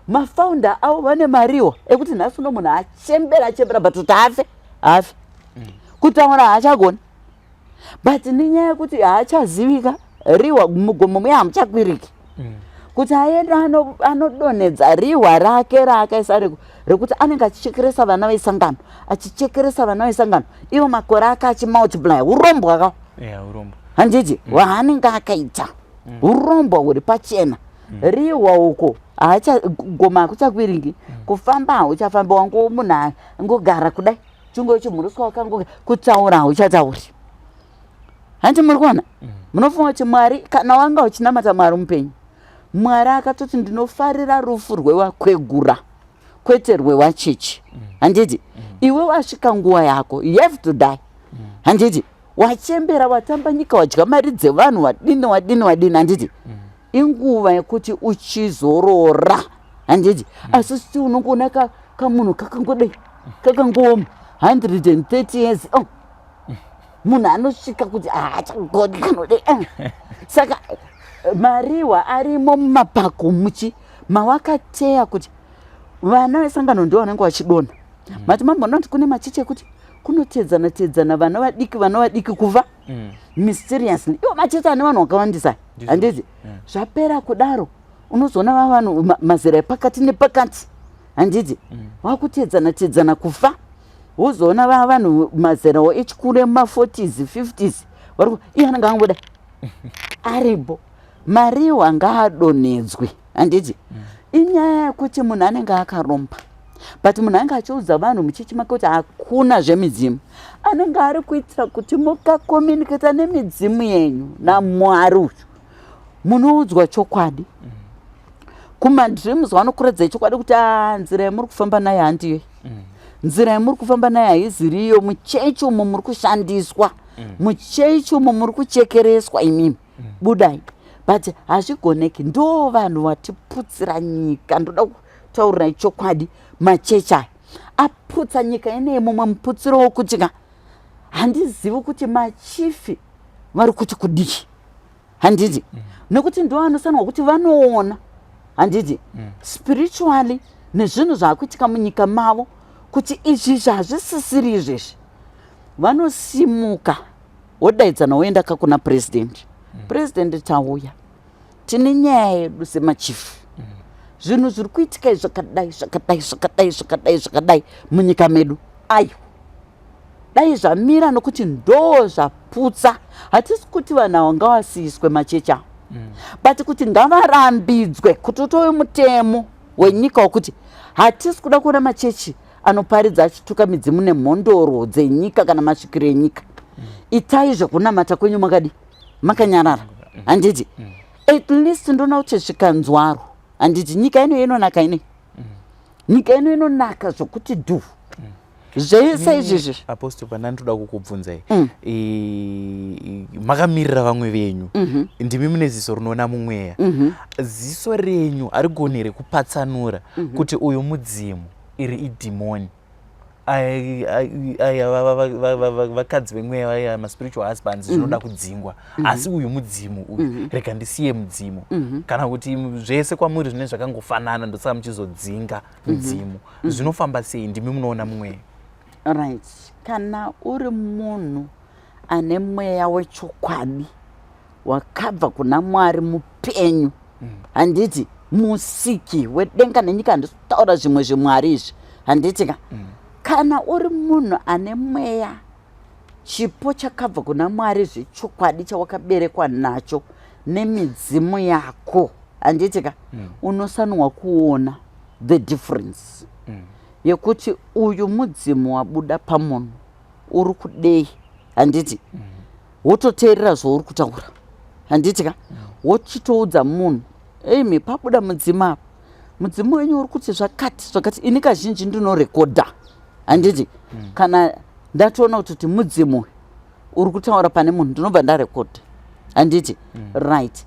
mafounder avo vane mariwo ekuti nhasi uno munhu achembera achembera, but kuti afe haafe, kutaura haachagoni, but nenyaya yekuti haachazivika, riwa mugomo muya hamuchakwiriki kuti aende anodonhedza rihwa rake raakaisa rekuti anenge achichekeresa vana vesangano, achichekeresa vana vesangano ivo makore ake achimultiply. Urombwa ka. Yeah, urombo. Handiti? Hwaanenge akaita urombwa huri pachena. Rihwa uko haacha goma hakuchakwiringi, kufamba hauchafambi, wangu munhu angogara kudai, chungo chimhuruswa wakango, kutaura hauchatauri, hanti? Muri kuona? Munofunga kuti Mwari, kana wanga uchinamata Mwari mupenyu, Mwari akatoti ndinofarira rufu rwevakwegura kwete rwevacheche. Handiti? Iwe wasvika nguva yako, you have to die. Handiti? Wachembera, watamba nyika, wadya mari dzevanhu, wadini wadini wadini, handiti? Inguva yekuti uchizorora, handiti? Asi si unongoona kamunhu kakangodai kakangooma 130 years, oh. Munhu anosvika kuti haachagoni kanodai. Saka mariwa arimo mumapako muchi mawakateya kuti vana vesangano ndo vanenge vachidonha. Mati mamboona kuti kune machechi ekuti kunotedzana tedzana vana vadiki, vana vadiki kuva mysteriously, iwo machechi ane vanhu vakawandisa, handiti? Zvapera kudaro unozoona va vanhu mazera epakati nepakati, handiti, vakutedzana tedzana kufa. Wozoona va vanhu mazerawo echikuru emuma40s, 50s vari iye anenge angoda aripo. Mariwa ngaadonhedzwe, handiti? Inyaya yekuti munhu anenge akaromba, but munhu anenge achiudza vanhu muchechi make kuti hakuna zvemidzimu, anenge ari kuitira kuti mukakomuniketa nemidzimu yenyu naMwari uyu, munoudzwa chokwadi. Kumadreams vanokuradzai chokwadi kuti a nzira yamuri kufamba nayo handiyo, nzira yamuri kufamba nayo haiziriyo. Muchechi umo muri kushandiswa, muchechi umo muri kuchekereswa, imimi budai. But hazvigoneki. Ndo vanhu vatiputsira nyika. Ndoda kutaurirai chokwadi, machechi aya aputsa nyika inei. Mumwe muputsiro wokuti ka handizivi kuti machifi vari kuti kudii, handiti? Nekuti ndo vanosanirwa kuti vanoona, handiti, spiritually nezvinhu zvaakuitika munyika mavo, kuti izvi zvazvisisiri izvezvi. Vanosimuka wodaidzana, woenda kakuna president. "President, tauya, tine nyaya yedu semachifu. Zvinhu zviri kuitika zvakadai zvakadai zvakadai zvakadai zvakadai munyika medu. Aiwa, dai zvamira, nokuti ndo zvaputsa." Hatisi kuti vanhu ava ngavasiiswe machechi avo, but kuti ngavarambidzwe, kuti utove mutemo wenyika wokuti hatisi kuda kuona machechi anoparidza achituka midzimu nemhondoro dzenyika kana masvikiro enyika. Itai zvekunamata kwenyu makadi makanyarara, handiti? At least ndoona kuti zvikanzwaro, handiti, nyika ino inonaka, inei nyika ino inonaka zvokuti dhu zvese izvizvi. Apostle, pandandoda kukubvunzai, makamirira vamwe venyu, ndimi mune ziso rinoona mumweya. Ziso renyu harigoni here kupatsanura kuti uyu mudzimu, iri idhimoni? Aya vakadzi vemweya vaya, maspiritual husbands, zvinoda kudzingwa, asi uyu mudzimu uyu, rega ndisiye mudzimu? Kana kuti zvese kwamuri zvinenge zvakangofanana, ndosaka muchizodzinga mudzimu? Zvinofamba sei? Ndimi munoona mumweya. Right, kana uri munhu ane mweya wechokwadi wakabva kuna Mwari mupenyu, handiti, musiki wedenga nenyika, handisi kutaura zvimwe zvimwari izvi, handiti ka? Kana uri munhu ane mweya, chipo chakabva kuna Mwari zvechokwadi, chawakaberekwa nacho nemidzimu yako, handiti ka, unosanwa kuona the difference yekuti uyu mudzimu wabuda pamunhu uri kudei, handiti? Wototeerera zvauri kutaura, handiti ka? Wochitoudza munhu, "Imi, pabuda mudzimu apa, mudzimu wenyu uri kuti zvakati zvakati." Ini kazhinji ndinorekodha, handiti? Kana ndatoona kuti mudzimu uyu uri kutaura pane munhu, ndinobva ndarekodha, handiti? Right,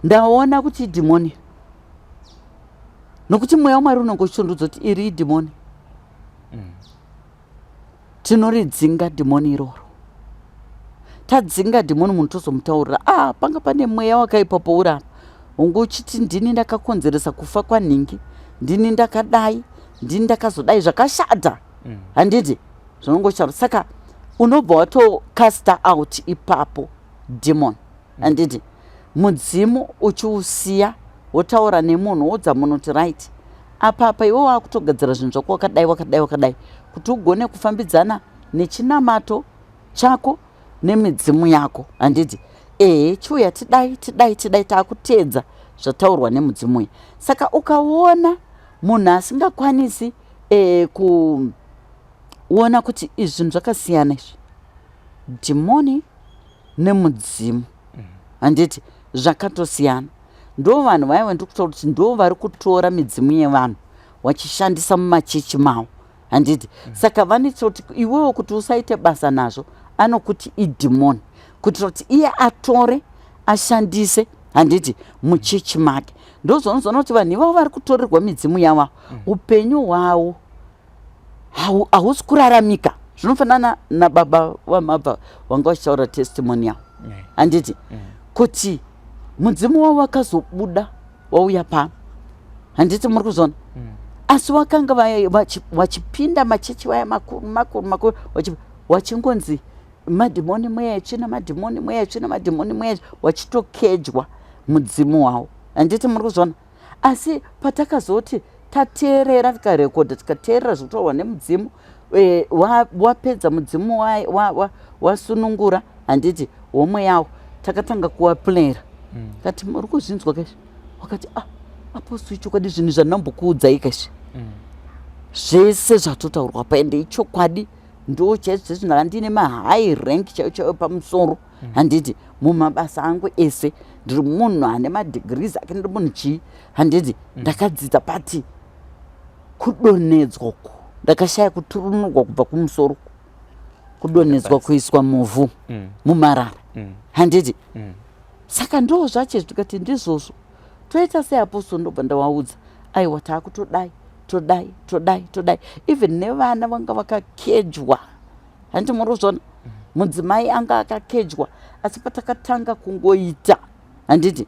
ndaona kuti idhimoni, nokuti mweya waMwari unenge uchitondiudza kuti iri idhimoni. Tinoridzinga dhimoni iroro. Tadzinga dhimoni, munhu tozomutaurira, "Ah, panga pane mweya wakaipa pauri apa, unge uchiti ndini ndakakonzeresa kufa kwanhingi, ndini ndakadai, ndini ndakazodai," zvakashata, handiti? Zvinongotaura. Saka unobva watocasta out ipapo demon, handiti? Mudzimu uchiusiya, wotaura nemunhu, woudza munhu kuti, "Right, apa apa iwe waakutogadzira zvinhu zvako wakadai wakadai wakadai, kuti ugone kufambidzana nechinamato chako nemidzimu yako, handiti? Ehe, chiuya tidai tidai tidai, taakuteedza zvataurwa nemudzimu uyu." Saka ukaona munhu asingakwanisi kuona kuti izvi zvinhu zvakasiyana izvi, dhimoni nemudzimu, handiti, zvakatosiyana. Ndo vanhu vaya vandiri kutaura kuti ndo vari kutora midzimu yevanhu vachishandisa mumachechi mavo, handiti? Saka vanoitira kuti iwewo kuti usaite basa nazvo, anokuti idhimoni kuitira kuti iye atore ashandise, handiti, muchechi make. Ndozvaunozoona kuti vanhu ivavo vari kutorerwa midzimu yavo, upenyu hwavo hausi kuraramika. Zvinofanana nababa vamabva vanga vachitaura testimony yavo, handiti, kuti mudzimu wavo wakazobuda wauya pano, handiti muri kuzona? Asi wakanga vachipinda machechi vaya makuru makuru makuru, wachingonzi madhimoni, mweya yetsvina, madhimoni, mweya yetsvina, madhimoni, mweya, wachitokejwa mudzimu wavo, handiti muri kuzona? Asi patakazoti tateerera, tikarekodha, tikateerera zvekutaurwa nemudzimu, wapedza mudzimu wasunungura, handiti, homwe yawo, takatanga kuwaplayera. Kati, "Muri kuzvinzwa kaizvi?" Wakati, "Ah, apostle, ichokwadi zvinhu zvandambokuudzai kaizvi." Zvese zvatotaurwa pa, ende ichokwadi, ndo chaizvo chaizvo. Ndanga ndine mahigh rank chaiyo chaiyo pamusoro, handiti, mumabasa angu ese. Ndiri munhu ane madegrees ake, ndiri munhu chii, handiti, ndakadzidza. Pati kudonhedzwa uku, ndakashaya kuturunurwa kubva kumusoro, kudonhedzwa, kuiswa muvhu, mumarara, handiti? Saka ndo zvacho tikati ndizvozvo, toita seapostle. Ndobva ndawaudza, aiwa, taakutodai, todai, todai, todai. Even nevana vanga vakakejwa, handiti muri kuzviona? Mudzimai anga akakejwa, asi patakatanga kungoita, handiti,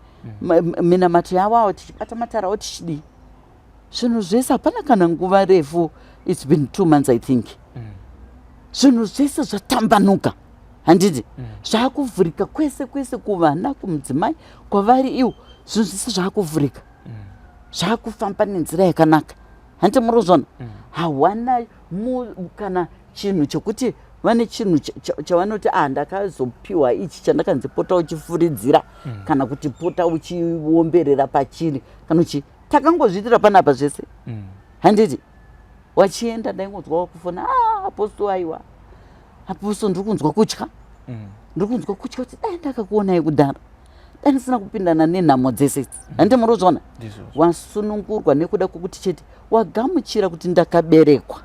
minamato yavo avo, tichibata matara avo, tichidii, zvinhu zvese, hapana kana nguva refu, it's been 2 months, I think, zvinhu zvese zvatambanuka, handiti? Zvaakuvhurika kwese kwese, kuvana, kumudzimai, kwavari iwo, zvinhu zvese zvaakuvhurika, zvaakufamba nenzira yakanaka, handiti muri kuzviona? Hawana kana chinhu chekuti vane chinhu chavanoti, "Ah, ndakazopiwa ichi chandakanzi pota uchifuridzira," kana kuti pota uchiomberera pachiri, kana uchi. Takangozviitira panapa zvese, handiti? Wachienda, ndaingonzwa wakufona, "Ah, apostle, aiwa apostle, ndiri kunzwa kutya, ndiri kunzwa kutya kuti dai ndakakuonai kudhara, dai ndisina kupindana nenhamo dzese idzi," handiti muri kuzviona? Ndizvozvo. Wasunungurwa nekuda kwokuti chete wagamuchira kuti ndakaberekwa,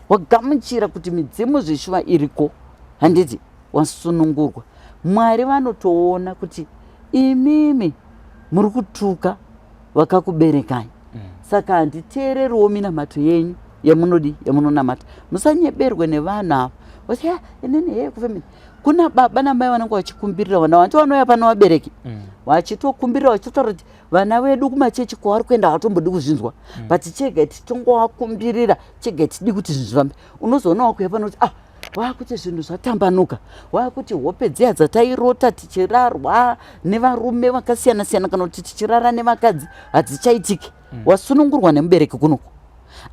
wagamuchira kuti midzimu zvishuva iriko, handiti? Wasunungurwa. Mwari vanotoona kuti imimi muri kutuka vakakuberekai, saka handiteereriwo minamato yenyu yamunodi, yamunonamata. Musanyeberwe nevanhu ava vati, "Ah, inini heye kufamily." Kuna baba namai vanenge vachikumbirira vana vanti vanouya pano, vabereki vachitokumbirira, vachitotaura kuti vana vedu kumachechi kwavari kuenda havatombodi kuzvinzwa, but chega titongovakumbirira, chega tidi kuti zvinhu zvifambe. Unozoona wakuya pano kuti, ah, waakuti zvinhu zvatambanuka, waakuti hope dziya dzatairota tichirarwa nevarume vakasiyana siyana kana kuti tichirara nevakadzi hadzichaitiki. Wasunungurwa nemubereki kunoku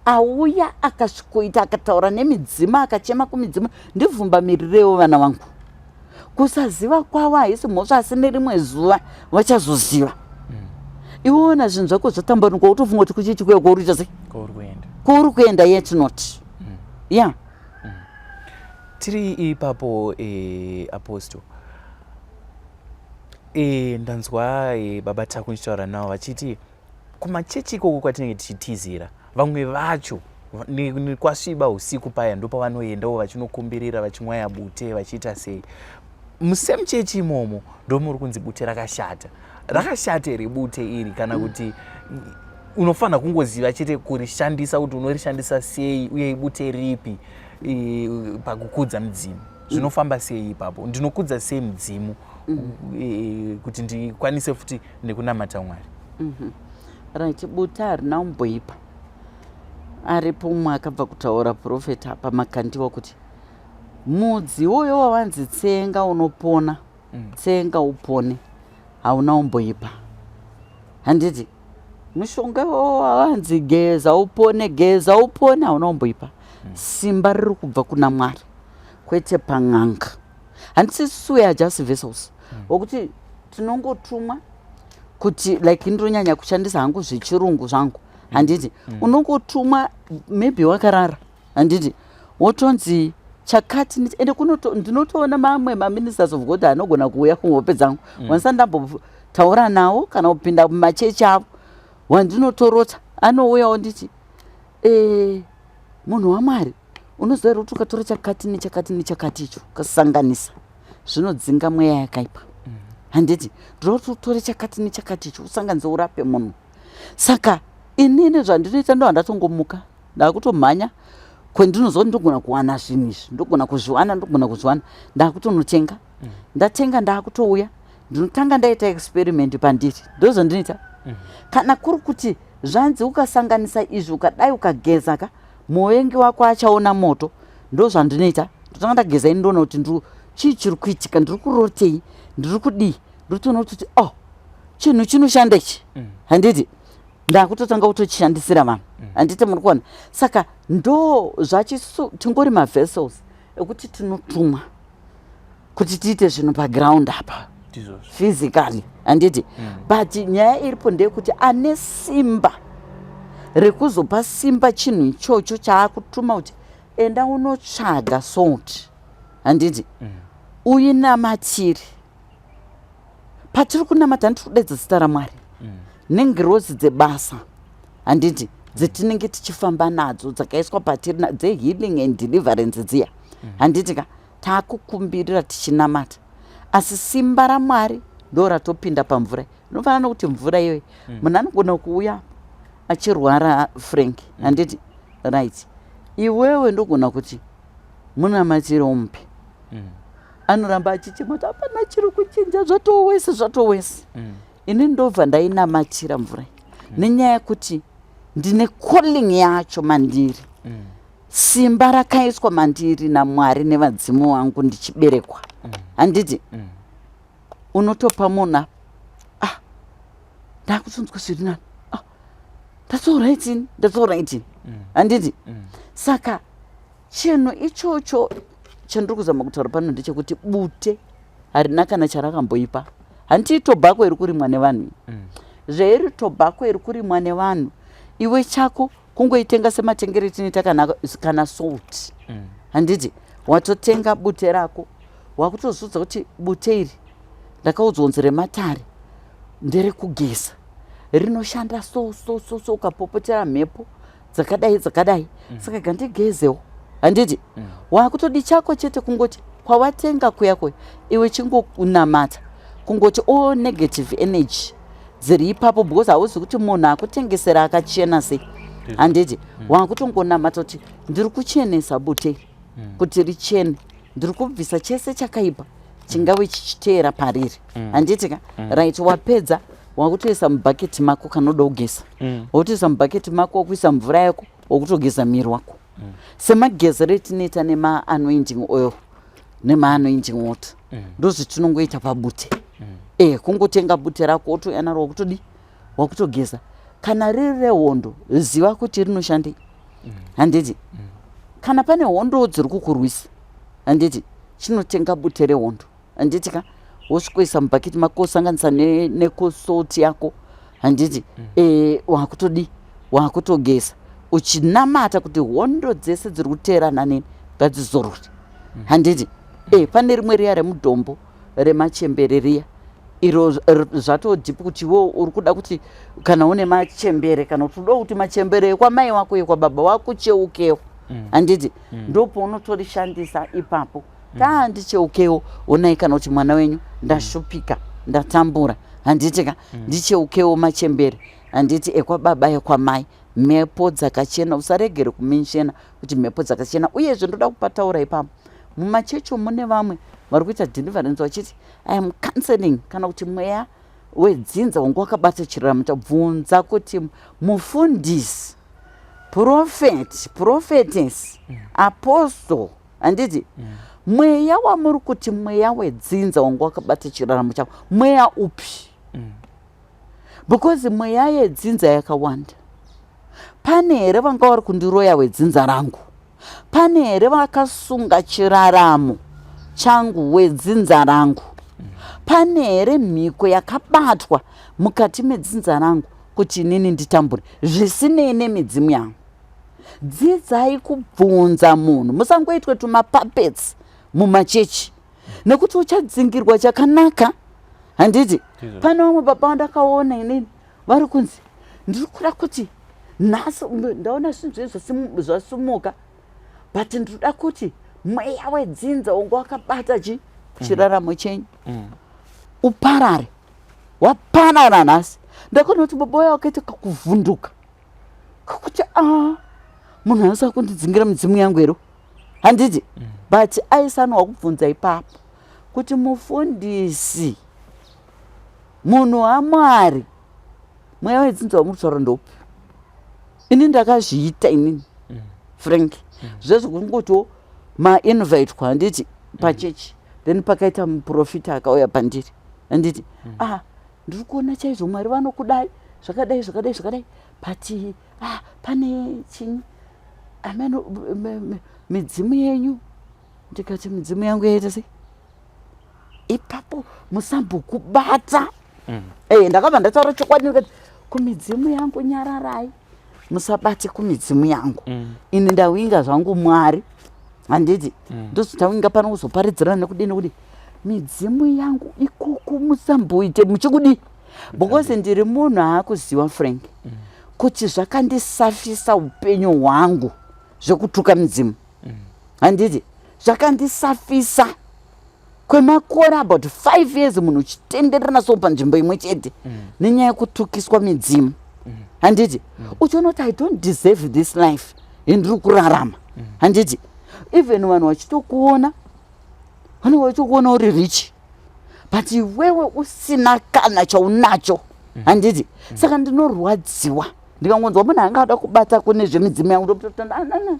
auya akasvikoita, akataura nemidzimu, akachema kumidzimu, "Ndivhumbamirirewo vana vangu." Kusaziva kwavo haisi mhosva, asi nerimwe zuva vachazoziva. Iweona zvinhu zvako zvatambanuka, utofunga kuti kuchechi kuya kwauri kuita sei, Kwauri kuenda. Kwauri kuenda, yet not, yeah. Tiri ipapo, apostle, ndanzwa baba Taku ndichitaura navo vachiti kumachechi ikoko kwatinenge tichitizira, vamwe vacho nekwasviba usiku paya ndopavanoendawo vachinokumbirira, vachimwaya bute, vachiita sei. Musame chechi imomo ndomuri kunzi bute rakashata. Rakashata here bute iri, kana kuti unofanira kungoziva chete kurishandisa, kuti unorishandisa sei, uye ibute ripi pakukudza mudzimu? Zvinofamba sei ipapo? Ndinokudza sei mudzimu kuti ndikwanise futi nekunamata Mwari? Right, bute harina kumboipa. Aripo umwe akabva kutaura, profeta apa, Makandiwa, kuti mudzi iwoyo wawanzi tsenga unopona, tsenga upone, hauna umboipa, handiti? Mushonga iwowo wawanzi geza upone, geza upone, hauna umboipa. Simba riri kubva kuna Mwari, kwete pan'anga, handiti? Isusu we are just vessels wokuti tinongotumwa kuti, like, ndinonyanya kushandisa hangu zvechirungu zvangu, handiti? Unongotumwa, maybe wakarara, handiti, wotonzi chakati ende ndinotoona mamwe maministers of God anogona kuuya kuhope dzangu. Wanisa ndambotaura. Taura nawo kana kupinda mumachechi avo wandinotorota anouya onditi e, munhu waMwari, unoziva here kuti ukatora chakati nechakati nechakati icho ukasanganisa zvinodzinga mweya yakaipa? Handiti ndoda kuti utore chakati nechakati icho usanganise urape munhu. Saka inini zvandinoita, ndo handatongomuka, ndakutomhanya kwendinozwa kuti ndogona kuwana zvinhu izvi, ndogona kuzviwana, ndogona kuzviwana, ndakutonotenga. Ndatenga, ndakutouya, ndinotanga ndaita experiment pandiri. Ndozvandinoita. Kana kuri kuti zvanzi ukasanganisa izvi, ukadai, ukageza ka, muvengi wako achaona moto, ndo zvandinoita. Ndotanga ndageza ini, ndoona kuti ndiri chii chiri kuitika, ndiri kurotei, ndiri kudii. Ndotoona kuti, oh, chinhu chinoshanda ichi. Handiti ndakutotanga kutochishandisira vanhu? Handiti muri kuona? Saka ndo zvachisu, tingori mavessels ekuti tinotumwa kuti tiite zvinhu paground apa. Ndizvozvo. Physically, handiti? But nyaya iripo ndeyekuti ane simba rekuzopa simba chinhu ichocho chaakutuma kuti enda unotsvaga salt, handiti? Uinamatire. Patiri kunamata, handiti kudaidza zita raMwari nengirozi dzebasa, handiti, dzetinenge tichifamba nadzo dzakaiswa patiri dzehealing and deliverance dziya, handiti ka? Taakukumbirira tichinamata, asi simba raMwari ndo ratopinda pamvura. Inofanana nokuti mvura iyoyi, munhu anogona kuuya achirwara, Frank, handiti? Right, iwewe ndogona kuti munamatire umupe. Anoramba achichema kuti hapana chiri kuchinja, zvatowese, zvatowese. Ini ndobva ndainamatira mvura iyi nenyaya yekuti ndine calling yacho mandiri. Simba rakaiswa mandiri naMwari nevadzimu vangu ndichiberekwa, handiti? Unotopa munhu apa, ah, ndakutonzwa zviri nani, ah, ndatoright ini, ndatoright ini, handiti? Saka chinhu ichocho chandiri kuzama kutaura pano ndechekuti bute harina kana charakamboipa. Handiti tobacco iri kurimwa nevanhu iyi? Zveiri tobacco iri kurimwa nevanhu, iwe chako kungoitenga sematengero etinoita kana salt, handiti? Watotenga bute rako, wakutozvidza kuti bute iri ndakaudzwa kunzi rematare nderekugeza, rinoshanda so so so so, ukapopotera mhepo dzakadai dzakadai. Saka gandigezewo, handiti? Wakutodi chako chete kungoti kwawatenga kuya kuya, iwe chingonamata kungoti all negative energy dziri ipapo, because hauzi kuti munhu akutengesera akachena sei, handiti? Wakutongonamata kuti ndiri kuchenesa bute iri kuti richene, ndiri kubvisa chese chakaipa chingave chichiteera pariri, handiti ka? Right, wapedza, wakutoisa mubhaketi mako kanoda kugeza. Wakutoisa mubhaketi mako, wakuisa mvura yako, wakutogeza muviri wako semagezero etinoita nemaanointing oil nemaanointing water. Ndozvitinongoita pabute. Kungotenga bute rako, wotouya naro, wakutodi, wakutogeza. Kana riri rehondo, ziva kuti rinoshandei, handiti? Kana pane hondo dziri kukurwisa, handiti, chinotenga bute rehondo, handiti ka? Wosvikoisa mubhaketi mako, wosanganisa nekosalt yako, handiti? Wakutodi, wakutogeza uchinamata kuti hondo dzese dziri kuteerana neni ngadzizorore, handiti? Pane rimwe riya remudhombo remachembere riya, iro zvatodhipi kuti iwe uri kuda kuti kana une machembere, kana kuti uda kuti machembere ekwamai wako, ekwababa wako cheukewo, handiti? Ndopaunotorishandisa ipapo. Taa ndicheukewo, onai, kana kuti mwana wenyu, ndashupika, ndatambura, handiti ka? Ndicheukewo machembere, handiti, ekwababa, ekwamai, mhepo dzakachena. Usaregere kumentiona kuti mhepo dzakachena. Uyezve ndoda kupataura ipapo, mumachechi mune vamwe vari kuita deliverance vachiti I am counseling kana kuti mweya wedzinza wangu wakabata chiraramo. Tabvunza kuti mufundisi, prophet, prophetess, apostle, handiti, mweya wamuri kuti mweya wedzinza wangu wakabata chiraramo chako, mweya upi? Because mweya yedzinza yakawanda. Pane here vanga vari kundiroya wedzinza rangu? Pane here vakasunga chiraramo changu wedzinza rangu? Pane here mhiko yakabatwa mukati medzinza rangu kuti inini nditambure zvisinei nemidzimu yangu? Dzidzai kubvunza munhu, musangoitwe tumapuppets mumachechi, nekuti uchadzingirwa chakanaka, handiti? Pane vamwe baba vandakaona inini vari kunzi ndiri kuda kuti nhasi ndaona zvinhu zvenyu zvasimuka, but ndinoda kuti mweya wedzinza unge wakabata chi chiraramo chenyu uparare. Waparara nhasi. Ndakaona kuti baba uya wakaita kakuvhunduka kakuti a munhu anosa kundidzingira midzimu yangu here, handiti? But aisanwa kubvunza ipapo kuti mufundisi, munhu waMwari, mweya wedzinza wamuri kutaura ndoupi? Ini ndakazviita inini, Frank, zvezvokungotiwo mainvitwa, handiti, pachechi. Then pakaita muprofita akauya pandiri, handiti? Ah, ndiri kuona chaizvo Mwari vanokudai zvakadai, zvakadai, zvakadai, but ah, pane chinyi ameno midzimu yenyu. Ndikati, midzimu yangu yaita sei ipapo? Musambokubata. Ndakabva ndataura chokwadi, ndikati kumidzimu yangu, nyararai, musabate kumidzimu yangu. Ini ndawinga zvangu Mwari, handiti? Ndozotawinga pano kuzoparidzirana nekudii nekudii. Midzimu yangu ikoko musamboite muchikudii, because ndiri munhu aakuziva, Frank, kuti zvakandisafisa upenyu hwangu zvekutuka midzimu, handiti? Zvakandisafisa kwemakore about 5 years, munhu uchitenderera so panzvimbo imwe chete nenyaya yekutukiswa midzimu, handiti? Uchiona kuti I don't deserve this life yendiri kurarama, handiti? Even vanhu vachitokuona, vanenge vachitokuona uri rich, but iwewe usina kana chaunacho, handiti? Saka ndinorwadziwa ndikangonzwa munhu anga ada kubata kune zvemidzimu yangu. Ndokutotanana,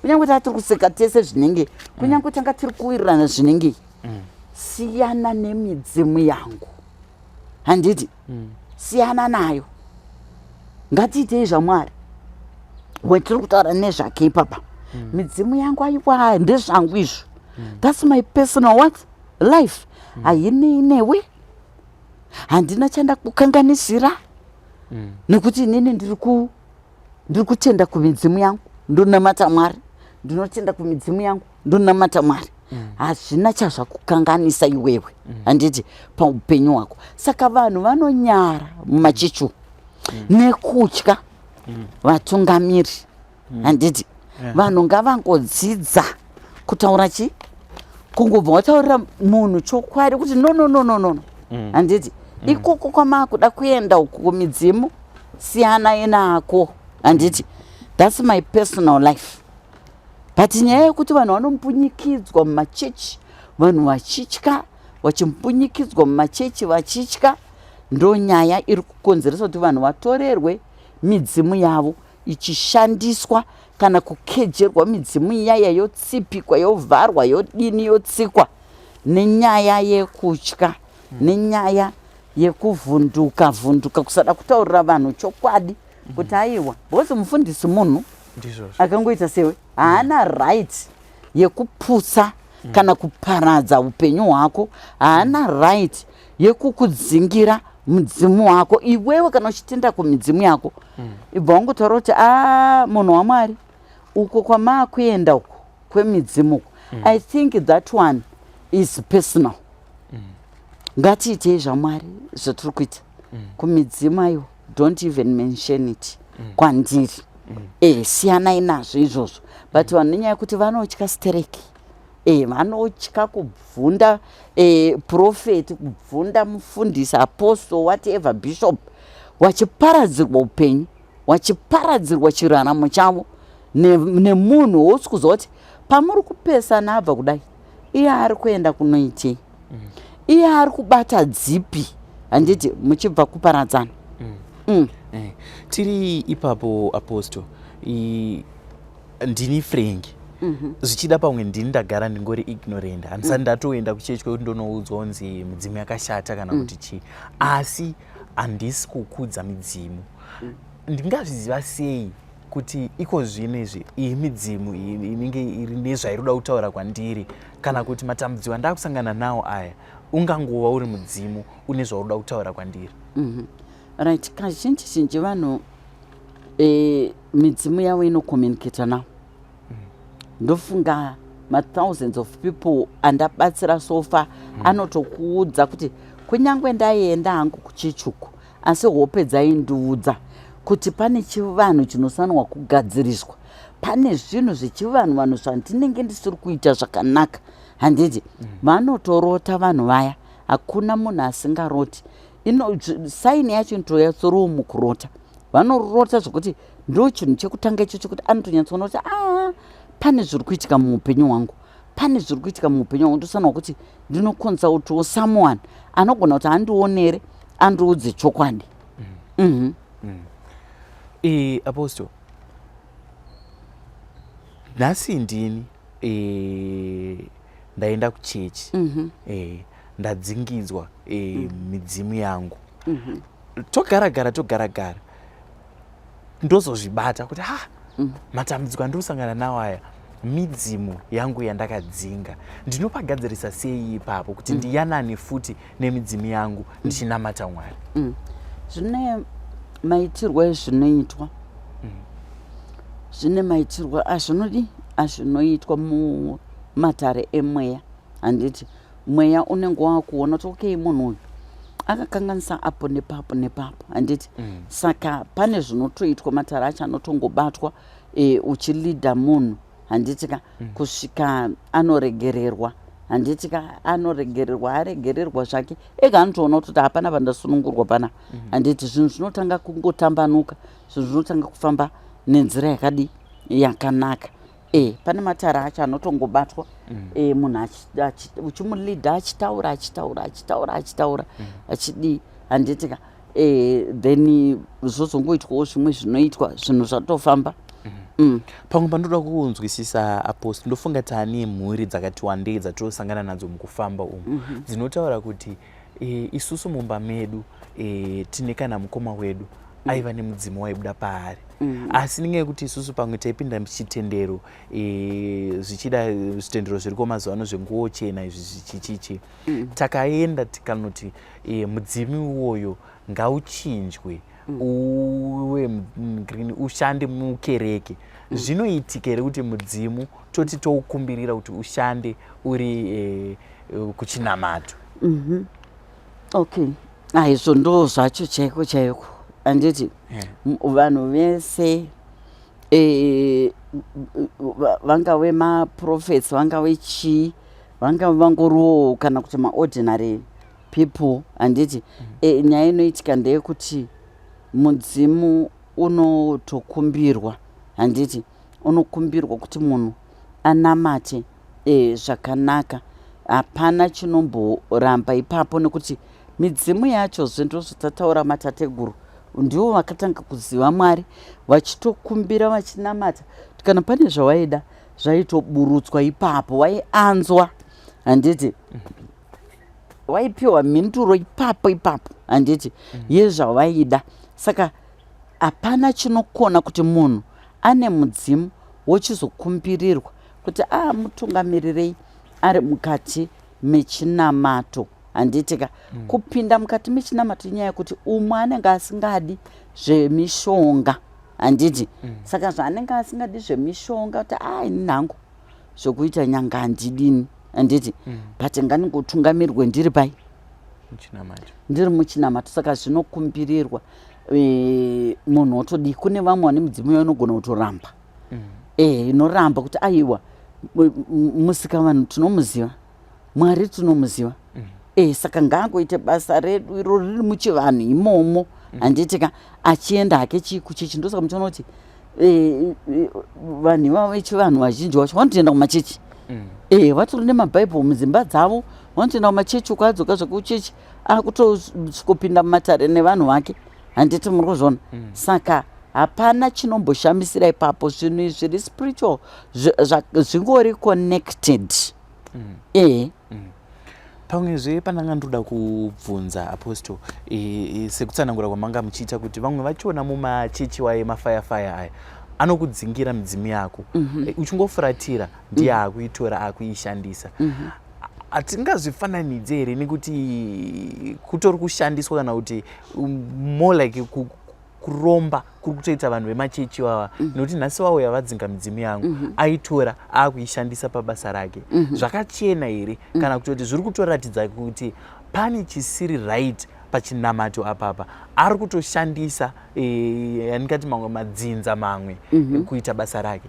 kunyange taa tiri kuseka tese zvinenge, kunyange tanga tiri kuwirirana zvinenge, siyana nemidzimu yangu, handiti? Siyana nayo. Ngatiitei zvaMwari wetiri kutaura nezvake ipapa. Midzimu yangu, aiwa, ndezvangu izvo. That's my personal what life, hainei newe. Handina chandakukanganisira, nekuti inini ndiri kutenda kumidzimu yangu, ndonamata Mwari. Ndinotenda kumidzimu yangu, ndonamata Mwari. Hazvina chazvakukanganisa iwewe, handiti, paupenyu hwako? Saka vanhu vanonyara mumachechi nekutya vatungamiri, handiti? Vanhu ngavangodzidza kutaura chi kungobva wataurira munhu chokwadi kuti no, no, no, no, no, handiti? Ikoko kwamaakuda kuenda uku kumidzimu, siyanai nako, handiti? That's my personal life. But nyaya yekuti vanhu vanompunyikidzwa mumachechi, vanhu vachitya, vachimpunyikidzwa mumachechi vachitya, ndo nyaya iri kukonzeresa kuti vanhu vatorerwe midzimu yavo ichishandiswa kana kukejerwa midzimu iyaya, yotsipikwa, yovharwa, yodini, yotsikwa, nenyaya yekutya, nenyaya yekuvhunduka vhunduka, kusada kutaurira vanhu chokwadi kuti aiwa, because mufundisi munhu Ndizvozvo. Akangoita sewe, haana right yekuputsa kana kuparadza upenyu hwako. Haana right yekukudzingira mudzimu wako. Iwewe kana uchitenda kumidzimu yako, ibva wangotaura kuti a, munhu waMwari, uko kwamaakuenda uko kwemidzimu uko, I think that one is personal. Ngatiitei zvaMwari zvatiri kuita. Kumidzimu, aiwa, don't even mention it kwandiri. Siyanai nazvo izvozvo. But vanhu, nenyaya yekuti vanotya stereki, vanotya kubvunda prophet, kubvunda mufundisi, apostle, whatever, bishop, wachiparadzirwa upenyu, wachiparadzirwa chiraramo chavo nemunhu wousi kuziva kuti pamuri kupesana abva kudai, iye ari kuenda kunoitei, iye ari kubata dzipi, handiti? Muchibva kuparadzana. Tiri ipapo, apostle, ndini Frank. Zvichida pamwe ndini ndagara ndingori ignorant, handisati ndatoenda kuchechi kwekuti ndonoudzwa kunzi midzimu yakashata kana kuti chii, asi handisi kukudza midzimu. Ndingazviziva sei kuti iko zvino izvi iyi midzimu iyi inenge iri nezvairi kuda kutaura kwandiri, kana kuti matambudziko andakusangana nawo aya ungangova uri mudzimu une zvauri kuda kutaura kwandiri? Right, kazhinji zhinji vanhu midzimu yavo inocommunicata navo. Ndofunga mathousands of people andabatsira so far anotokuudza kuti Kunyange ndaienda hangu kuchechi uku, asi hope dzaindiudza kuti pane chivanhu chinosanwa kugadziriswa, pane zvinhu zvechivanhu vanhu zvandinenge ndisiri kuita zvakanaka, handiti? Vanotorota vanhu vaya, hakuna munhu asingaroti. Ino saini yacho inotouya through mukurota. Vanorota zvokuti ndo chinhu chekutanga icho chekuti anotonyatsoona kuti a pane zviri kuitika muupenyu hwangu, pane zviri kuitika muupenyu hwangu, ndosanwa kuti ndinoconsultawo someone anogona kuti andionere, andiudze chokwadi. Apostle, nhasi ndini ndaenda kuchechi, ndadzingidzwa midzimu yangu, togaragara togaragara, ndozozvibata kuti ha, matambudziko andiri nawo aya midzimu yangu yandakadzinga. Ndinopagadzirisa sei ipapo kuti ndiyanane futi nemidzimu yangu ndichinamata Mwari? Zvine maitirwo ezvinoitwa, zvine maitirwo azvinodi azvinoitwa mumatare emweya, handiti? Mweya unenge wakuona kuti okay, munhu uyu akakanganisa apo nepapo nepapo, handiti? Saka pane zvinotoitwa, matare acho anotongobatwa, uchilidha munhu, handiti ka, kusvika anoregererwa, handiti ka? Anoregererwa, aregererwa zvake ega, anotoona kutoti hapana pandasunungurwa pana, handiti? Zvinhu zvinotanga kungotambanuka, zvinhu zvinotanga kufamba nenzira yakadi yakanaka. Pane matare acho anotongobatwa, munhu uchimulidha achitaura, achitaura, achitaura, achitaura, achidii, handiti ka? Then zvozongoitwawo zvimwe zvinoitwa, zvinhu zvatofamba. Pamwe pandoda kunzwisisa, Apostle, ndofunga taane mhuri dzakati wandei dzatosangana nadzo mukufamba umu, dzinotaura kuti isusu mumba medu tine kana mukoma wedu aiva nemudzimu waibuda paari, asi nenyaya yekuti isusu pamwe taipinda muchitendero, zvichida zvitendero zviriko mazuva ano zvenguo chena izvi zvichichichi, takaenda tikanoti mudzimu iwoyo ngauchinjwe uwe green, ushande mukereke. Zvinoitika here kuti mudzimu toti toukumbirira kuti ushande uri kuchinamato? Okay, aizvo ndo zvacho chaiko chaiko, handiti? Yeah. Vanhu vese, vangave maprophets, vangave chii, vangave vangoriwo kana kuti maordinary people, handiti? Nyaya inoitika ndeyekuti mudzimu unotokumbirwa, handiti? Unokumbirwa kuti munhu anamate zvakanaka. Hapana chinomboramba ipapo, nekuti midzimu yacho, zvinhu zvatataura, matateguru ndivo vakatanga kuziva Mwari, vachitokumbira, vachinamata. Kana pane zvawaida zvaitoburutswa ipapo, waianzwa, handiti? Waipiwa mhinduro ipapo ipapo, handiti, yezvawaida. Saka hapana chinokona kuti munhu ane mudzimu wochizokumbirirwa kuti a mutungamirirei ari mukati mechinamato, handiti ka? Kupinda mukati mechinamato inyaya yekuti umwe anenge asingadi zvemishonga, handiti? Saka zvaanenge asingadi zvemishonga, kuti a ini nhangu zvokuita nyanga handidini, handiti? But ngandingotungamirwe ndiri pai? Muchinamato. Ndiri muchinamato. Saka zvinokumbirirwa, munhu otodii. Kune vamwe vane midzimu yavo inogona kutoramba, inoramba kuti aiwa, musika vanhu tinomuziva, Mwari tinomuziva, saka ngaangoite basa redu iro riri muchivanhu imomo, handiti ka? Achienda hake chii kuchechi. Ndosaka muchiona kuti vanhu ivavo vechivanhu vazhinji vacho vanotoenda kumachechi. Vatori nemabhaibheri mudzimba dzavo, vanotoenda kumachechi uko, adzoka zvekuchechi akutosvikopinda mumatare nevanhu vake, handiti muri kuzviona? Saka hapana chinomboshamisira ipapo. Zvinhu izvi zviri spiritual, zvingori connected. Pamwezve pandanga ndoda kubvunza, Apostle, sekutsanangura kwamanga muchiita kuti vamwe vachona mumachechi waye mafayafaya aya anokudzingira midzimu yako, uchingofuratira ndiye akuitora akuishandisa. Hatingazvifananidze here nekuti kutori kushandiswa kana kuti more like kuromba kuri kutoita vanhu vemachechi vava? Nekuti nhasi vauya vadzinga midzimu yangu, aitora akuishandisa pabasa rake. Zvakachena here, kana kutoti zviri kutoratidza kuti Pane chisiri right pachinamato apapa, ari kutoshandisa yandingati mamwe madzinza mamwe kuita basa rake.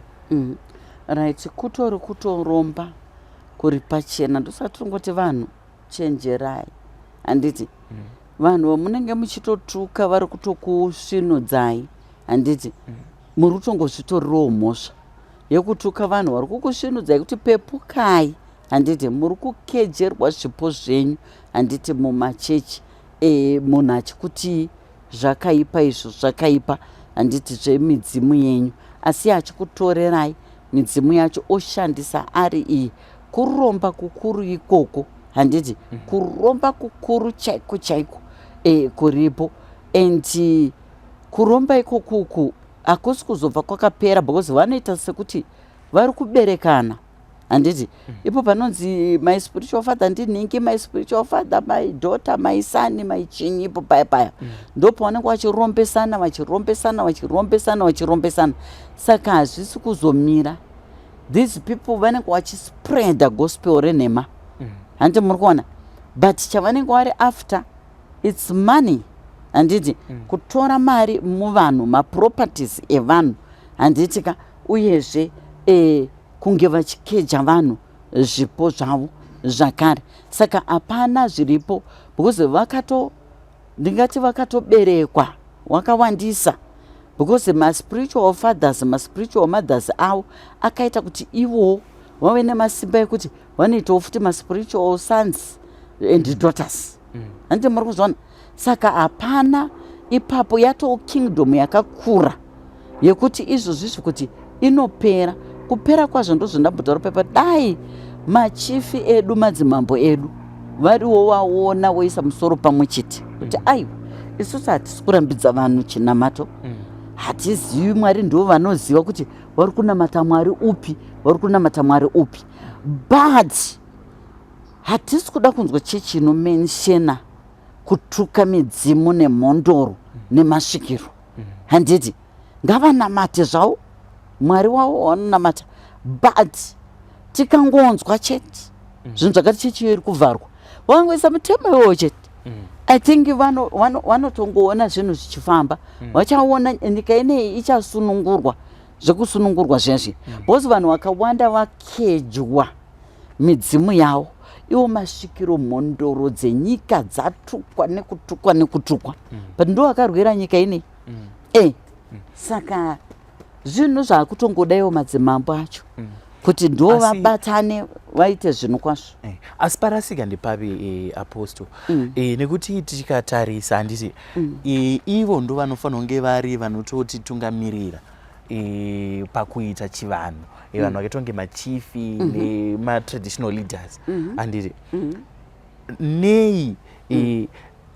Right, kutori kutoromba kuri pachena. Ndosaka tingoti vanhu chenjerai, handiti? Vanhu vamunenge muchitotuka vari kutokusvinudzai, handiti? Muri kutongozvitorerawo mhosva yekutuka vanhu vari kukusvinudzai kuti pepukai, handiti? Muri kukejerwa zvipo zvenyu, handiti? Mumachechi munhu achikuti zvakaipa izvo, zvakaipa, handiti, zvemidzimu yenyu, asi achikutorerai midzimu yacho oshandisa ari iyi. Kuromba kukuru ikoko, handiti? Kuromba kukuru chaiko chaiko kuripo. And kuromba ikokuku hakusi kuzobva kwakapera, because vanoita sekuti vari kuberekana, handiti? Ipo panonzi my spiritual father ndinhingi, my spiritual father, my daughter, my son, my chinyi, ipo paya paya ndo pavanenge vachirombesana, vachirombesana, vachirombesana, vachirombesana. Saka hazvisi kuzomira. These people vanenge vachispreada gospel renhema, handiti? Muri kuona? But chavanenge vari after, it's money, handiti? Kutora mari muvanhu, maproperties evanhu, handiti ka? Uyezve kunge vachikeja vanhu zvipo zvavo zvakare. Saka hapana zviripo, because vakato, ndingati vakatoberekwa wakawandisa, because maspiritual fathers, maspiritual mothers avo akaita kuti ivowo vave nemasimba ekuti vanoitawo futi maspiritual sons and daughters, handiti? Muri kuzviona? Saka hapana ipapo, yatoo kingdom yakakura yekuti izvozvizvi kuti inopera, kupera kwazvo ndozvandambotaura pepa. Dai machifi edu, madzimambo edu variwo vaona, voisa musoro pamwe chete kuti aiwa, isusu hatisi kurambidza vanhu chinamato. Hatizivi, Mwari ndo vanoziva kuti vari kunamata Mwari upi, vari kunamata Mwari upi, but hatisi kuda kunzwa chechi inomentiona kutuka midzimu nemhondoro nemasvikiro, handiti? Ngavanamate zvavo Mwari wavo wavanonamata, but tikangonzwa chete zvinhu zvakati chechi iyo iri kuvharwa, vangoisa mutemo iwowo chete, I think vanotongoona zvinhu zvichifamba. Vachaona nyika ineyi ichasunungurwa zvekusunungurwa zvezvi, because vanhu vakawanda vakejwa midzimu yavo iwo, masvikiro, mhondoro dzenyika dzatukwa nekutukwa nekutukwa, but ndo vakarwira nyika ineyi. Saka zvinhu zvaakutongodaiwo madzimambo acho kuti ndo vabatane vaite zvinhu kwazvo. Asi parasika ndepapi, apostle? Nekuti tikatarisa, handiti, ivo ndo vanofanira kunge vari vanototitungamirira pakuita chivanhu, vanhu vakaita kunge machifi nematraditional leaders, handiti? Nei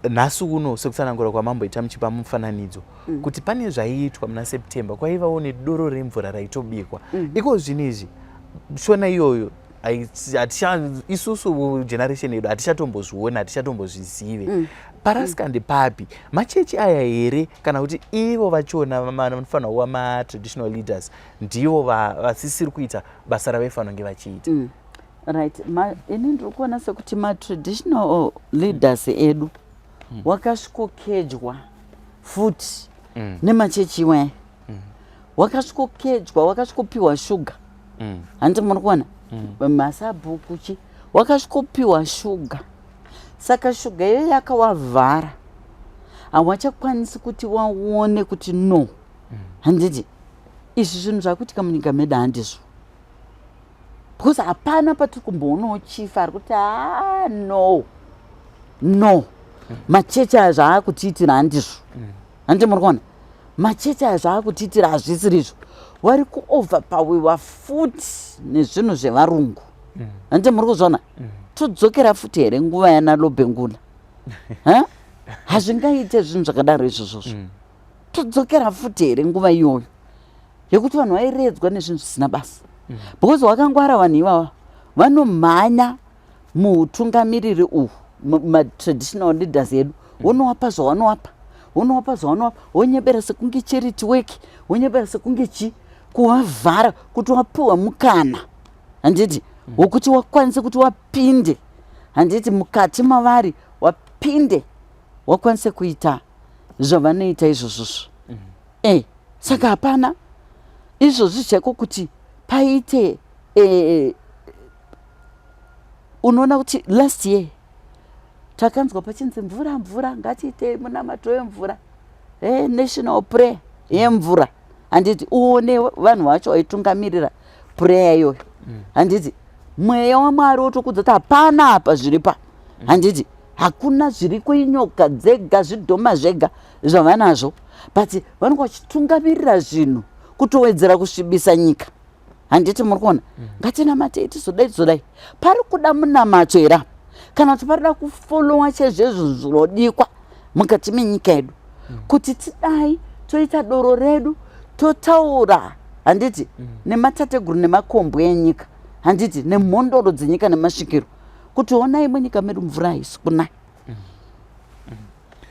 nhasi uno, sekutsanangura kwamamboita muchipa mufananidzo kuti pane zvaiitwa muna September, kwaivawo nedoro remvura raitobikwa, iko zvino izvi shona iyoyo isusu generation yedu hatichatombozviona, hatichatombozvizive? Parasika ndepapi? Machechi aya here, kana kuti ivo vachona vanofanira kuva matraditional leaders ndivo vasisiri kuita basa ravaifanira kunge vachiita? Right, ini ndiri kuona sekuti matraditional leaders edu wakasvikokejwa futi nemachechi iwaya. Wakasvikokejwa, wakasvikopiwa shuga, handiti? Muri kuona masabhuku chi wakasvikopiwa shuga. Saka shuga iyo yakawavhara, hawachakwanisi kuti waone kuti no, handiti, izvi zvinhu zvakuitika munyika medu handizvo, because hapana patiri kumboonawo chief ari kuti, "Ah, no, no, machechi aya zvaakutiitira handizvo," handiti? Muri kuona machechi aya zvaakutiitira hazvisiri izvo. Vari kuoverpowerwa futi nezvinhu zvevarungu, handiti? Muri kuzviona? Todzokera futi here nguva yana Lobengula? Hazvingaite zvinhu zvakadaro izvozvozvo. Todzokera futi here nguva iyoyo yekuti vanhu vairedzwa nezvinhu zvisina basa? Because wakangwara, vanhu ivava vanomhanya muutungamiriri uhu, matraditional leaders edu, wonowapa zvawanowapa, wonowapa zvawanowapa, wonyebera sekunge charity work, wonyebera sekunge chi kuvavhara kuti wapiwa mukana, handiti, wokuti wakwanise kuti wapinde, handiti, mukati mavari. Wapinde wakwanise kuita zvavanoita izvozvozvo. E saka hapana izvozvi chaiko kuti paite unoona kuti last year takanzwa pachinzi mvura, mvura, ngatiitei munamato wemvura, national prayer yemvura, handiti? Uone vanhu vacho vaitungamirira prayer iyoyo, handiti? Mweya waMwari wotokudza kuti hapana apa zviripa, handiti? Hakuna zviriko, inyoka dzega, zvidhoma zvega zvavanazvo, but vanenge vachitungamirira zvinhu kutowedzera kusvibisa nyika, handiti? Muri kuona? Ngatinamatei, tizodai, tizodai. Pari kuda munamato here apa, kana kuti parida kufollowa chaizvoizvo zvinodikwa mukati menyika yedu, kuti tidai toita doro redu, totaura, handiti, nematateguru nemakombwe enyika, handiti, nemhondoro dzenyika nemasvikiro, kuti onai, munyika medu mvura haisi kunaya,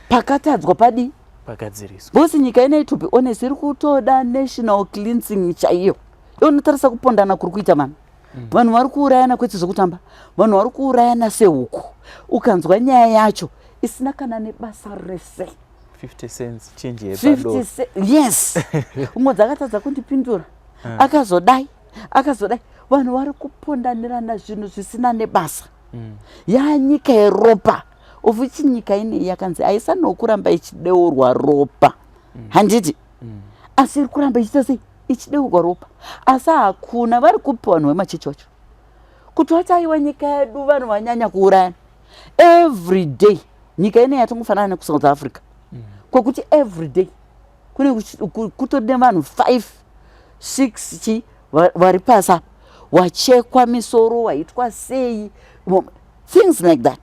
pakatadzwa padii? Pagadziriswa. Because nyika inei, to be honest, iri kutoda national cleansing chaiyo. Unotarisa kupondana kuri kuita vanhu, vanhu vari kuurayana kwete zvekutamba, vanhu vari kuurayana sehuku. Ukanzwa nyaya yacho isina kana nebasa rese. 50 cents change yepadoro. 50 yes, umwe dzakatadza kundipindura, akazodai, akazodai. Vanhu vari kupondanirana zvinhu zvisina nebasa. Yanyika yeropa, of which nyika inei yakanzi haisanokuramba ichideurwa ropa, handiti? Asi iri kuramba ichiita sei? Ichideurwa ropa. Asi hakuna vari kupi vanhu vemachechi vacho kuti vati, aiwa, nyika yedu vanhu vanyanya kuurayana every day? Nyika inei yatongofanana nekuSouth Africa, kwekuti every day kune kutori nevanhu 5 6 chi vari pasi apa, wachekwa misoro, waitwa sei, things like that.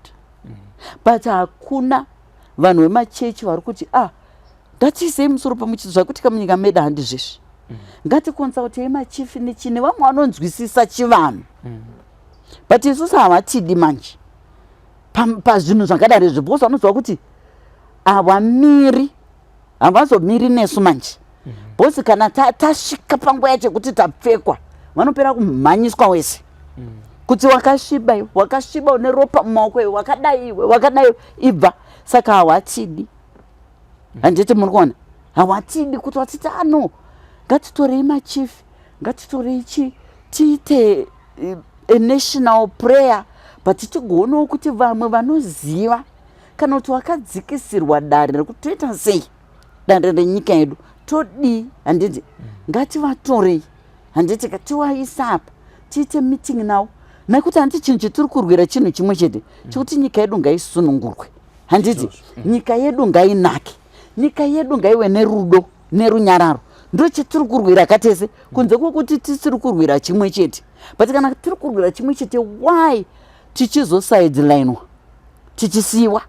But hakuna vanhu vemachechi vari kuti, ah, ngatiisei musoro pamwe chete. Zvakuitika munyika medu handizvezvi. Ngaticonsultei machief nechine vamwe vanonzwisisa chivanhu, but isusu havatidi manje pazvinhu zvakadaro izvo, because vanoziva kuti havamiri, havazomiri nesu manje, because kana tasvika panguva yacho yekuti tapfekwa, vanopera kumhanyiswa wese kuti wakasviba iwe, wakasviba, une ropa mumaoko iwe, wakadai iwe, wakadai iwe, ibva. Saka hawatidi, handiti? Muri kuona, hawatidi kuti watiti, ano ngatitorei machief, ngatitorei chi, tiite a national prayer, but tigoonawo kuti vamwe vanoziva kana kuti wakadzikisirwa dare rekuti toita sei dare renyika yedu, todii, handiti? Ngativatorei, handiti, tiwaisa apa, tiite meeting nawo, nekuti handiti chinhu chetiri kurwira chinhu chimwe chete, chekuti nyika yedu ngaisunungurwe, handiti? Nyika yedu ngainake, nyika yedu ngaive nerudo nerunyararo. Ndo chetiri kurwira katese, kunze kwekuti tisiri kurwira chimwe chete. But kana tiri kurwira chimwe chete, why tichizosidelinwa, tichisiyiwa,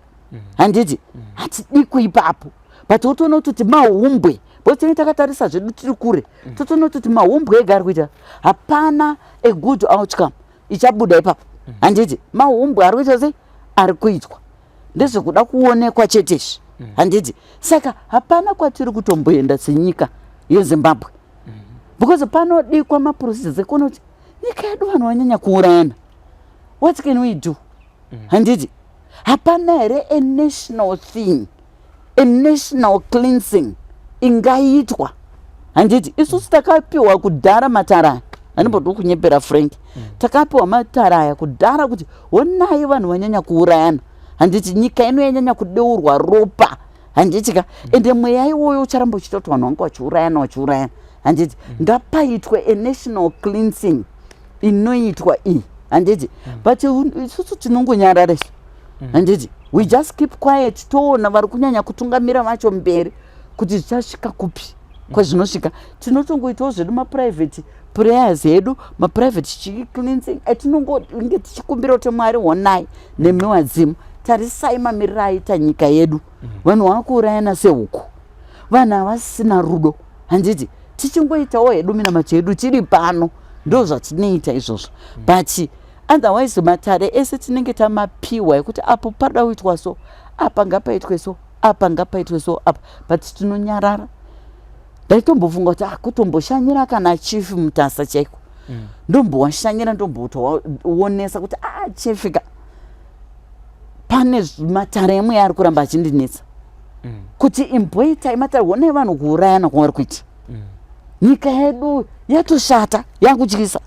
handiti? Hatidikwi ipapo, but wotoona kuti mahumbwe, because tinenge takatarisa zvedu tiri kure, totoona kuti mahumbwe ega ari kuita, hapana a good outcome ichabuda ipapo, handiti? Mahumbwe ari kuita sei, ari kuitwa ndezvekuda kuonekwa chete izvi, handiti? Saka hapana kwatiri kutomboenda senyika yeZimbabwe, because panodikwa maprocedures ekuona kuti nyika yedu vanhu vanyanya kuurayana, what can we do, handiti? Hapana here a national thing, a national cleansing ingaitwa, handiti? Isusu takapiwa kudhara matare aya, handimbodi kunyepera Frank, takapiwa matare aya kudhara kuti honai, vanhu vanyanya kuurayana, handiti? Nyika ino yanyanya kudeurwa ropa, handiti ka? Ende mweya iwoyo ucharamba uchiita kuti vanhu vange vachiurayana, vachiurayana, handiti? Ngapaitwe a national cleansing inoitwa iyi, handiti? But isusu tinongonyarara isu, handiti? We just keep quiet, toona vari kunyanya kutungamira vacho mberi kuti zvichasvika kupi kwazvinosvika. Tinotongoitawo zvedu maprivate prayers edu, maprivate cleansing atinongonge tichikumbira kuti, Mwari, honai, nemi wadzimu, tarisai mamiriro aita nyika yedu, vanhu vakuurayana sehuku, vanhu havasina rudo, handiti? Tichingoitawo hedu minamato yedu tiri pano, ndo zvatinoita izvozvo. But otherwise matare ese tinenge tamapiwa ekuti apo pada kuitwa so, apa ngapaitwe so, apa ngapaitwe so, apa, but tinonyarara. Ndaitombofunga kuti, ah, kutomboshanyira kana Chief Mutasa chaiko, ndombowashanyira, ndombotoonesa kuti, ah, chief ka, Pane matare emweya ari kuramba achindinetsa kuti imboitai matare, honai vanhu kuurayana kwavari kuita. Nyika yedu yatoshata, yakutyisa.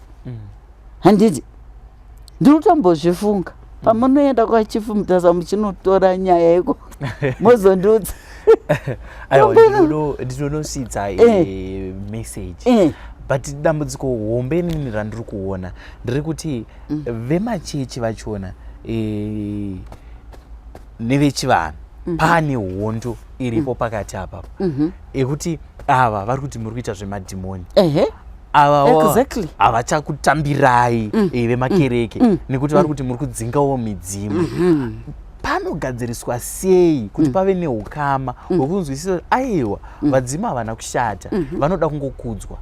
Handiti ndinotombozvifunga pamunoenda kwaChief Mutasa muchinotora nyaya iko, mozondiudza. Aiwa, ndinonosvitsa message. But dambudziko hombe inini randiri kuona ndiri kuti vemachechi vachona nevechivanhu pane hondo iripo pakati apapo ekuti ava vari kuti muri kuita zvemadhimoni, ava havachakutambirai vemakereke nekuti vari kuti muri kudzingawo midzimu. Panogadziriswa sei kuti pave neukama hwekunzwisisa kuti aiwa, vadzimu havana kushata, vanoda kungokudzwa,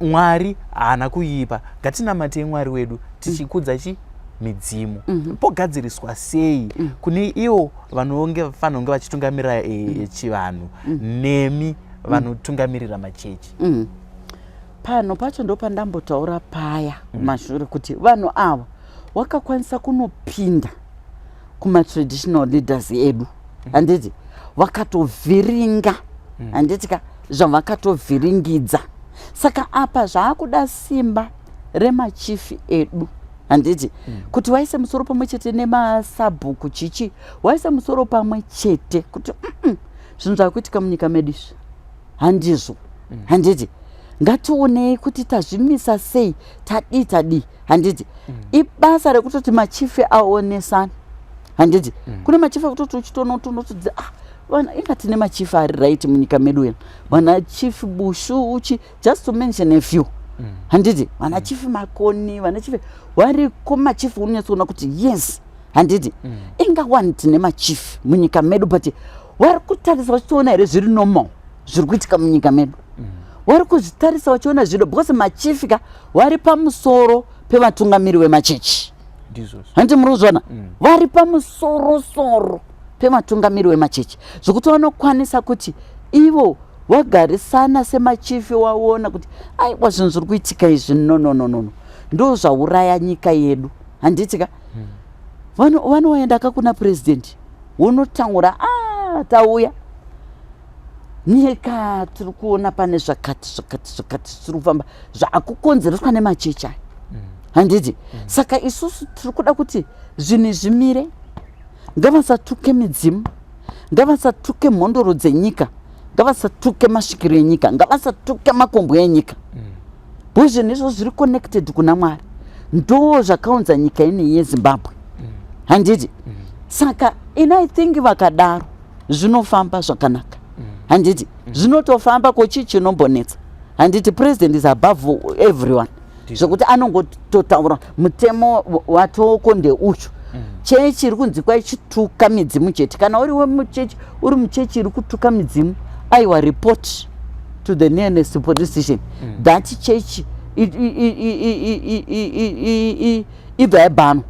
Mwari haana kuipa, ngatinamatei Mwari wedu tichikudza chi midzimu? Pogadziriswa sei kune ivo vanonge fanira kunge vachitungamirira chivanhu nemi vanotungamirira machechi? Pano pacho ndo pandambotaura paya kumashure kuti vanhu ava wakakwanisa kunopinda kumatraditional leaders edu, handiti vakatovhiringa, handiti ka, zvavakatovhiringidza. Saka apa zvaakuda simba remachifi edu, handiti, kuti waise musoro pamwe chete nemasabhuku chichi, waise musoro pamwe chete kuti zvinhu zvakuitika munyika medu izvi handizvo, handiti ngationei kuti tazvimisa sei, tadii tadii, handiti? Ibasa rekutoti machifi aonesana, handiti? Kune machifi ekutoti uchitonotonotodzi, ah, vana inga tine machifi ari right munyika medu ino, vana Chief Bushu uchi, just to mention a few, handiti, vana Chief Makoni, vana chief variko, machifi unonyatsoona kuti yes, handiti, inga wani tine machifi munyika medu, but vari kutarisa vachitoona here zviri normal zviri kuitika munyika medu? Vari kuzvitarisa vachiona zviro? Because machifi ka vari pamusoro pevatungamiri vemachechi. Ndizvozvo. Handiti muri kuzviona? Vari pamusorosoro pevatungamiri vemachechi, zvokuti vanokwanisa kuti ivo vagarisana semachifi, waona kuti aiwa, zvinhu zviri kuitika izvi, no, no, no, no, no, ndo zvauraya nyika yedu, handiti ka? Vanoenda ka kuna purezidendi, wonotaura, a tauya nyika tiri kuona pane zvakati zvakati zvakati zviri kufamba zvaakukonzereswa nemachechi aya, handiti? Saka isusu tiri kuda kuti zvinhu zvimire, ngavasatuke midzimu, ngavasatuke mhondoro dzenyika, ngavasatuke masvikiro enyika, ngavasatuke makombwe enyika, because zvinhu izvozvo zviri connected kuna Mwari, ndo zvakaunza nyika ineyi yeZimbabwe, handiti? Saka in I think vakadaro zvinofamba zvakanaka, handiti? Zvinotofamba kochii chinombonetsa, handiti? President is above everyone, zvokuti anongototaura mutemo watoko ndeuchu. Chechi iri kunzi kwaichituka midzimu chete, kana uri wemuchechi, uri muchechi iri kutuka midzimu, aiwa, report to the nearest police station that church ibva yabhanwa,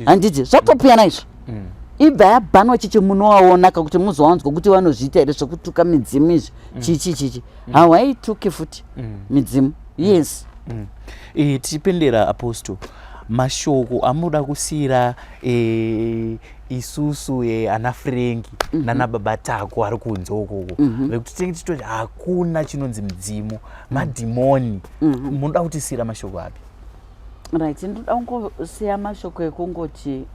handiti? Zvatopiyana izvo, ibva yabhanwa chichi. Munovaona kakuti muzowanzwa kuti vanozviita here zvekutuka midzimu izvi, chichi chichi, hawaituki futi midzimu, yes. Tichipendera, Apostle, mashoko amunoda kusiyira isusu ana Frenki nana baba Tako ari kunze ukoko, vekuti tinenge tichitoti hakuna chinonzi mudzimu, madhimoni, munoda kutisiyira mashoko api? Right, ndoda kungosiya mashoko ekungoti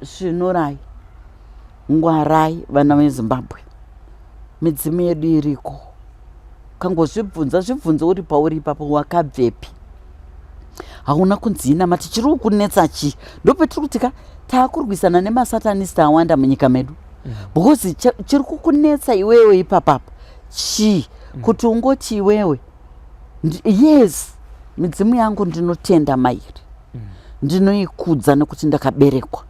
svinurai, ngwarai vana veZimbabwe, midzimu yedu iriko. Kangozvibvunza, zvibvunze uri pauri ipapo, wakabvepi? Hauna kunzi inamati, chiri kukunetsa chii? Ndopetiri kuti ka taakurwisana nemasatanist awanda munyika medu, because chiri kukunetsa iwewe ipapapa chii, kuti ungoti iwewe, yes, midzimu yangu ndinotenda mairi, ndinoikudza nekuti ndakaberekwa,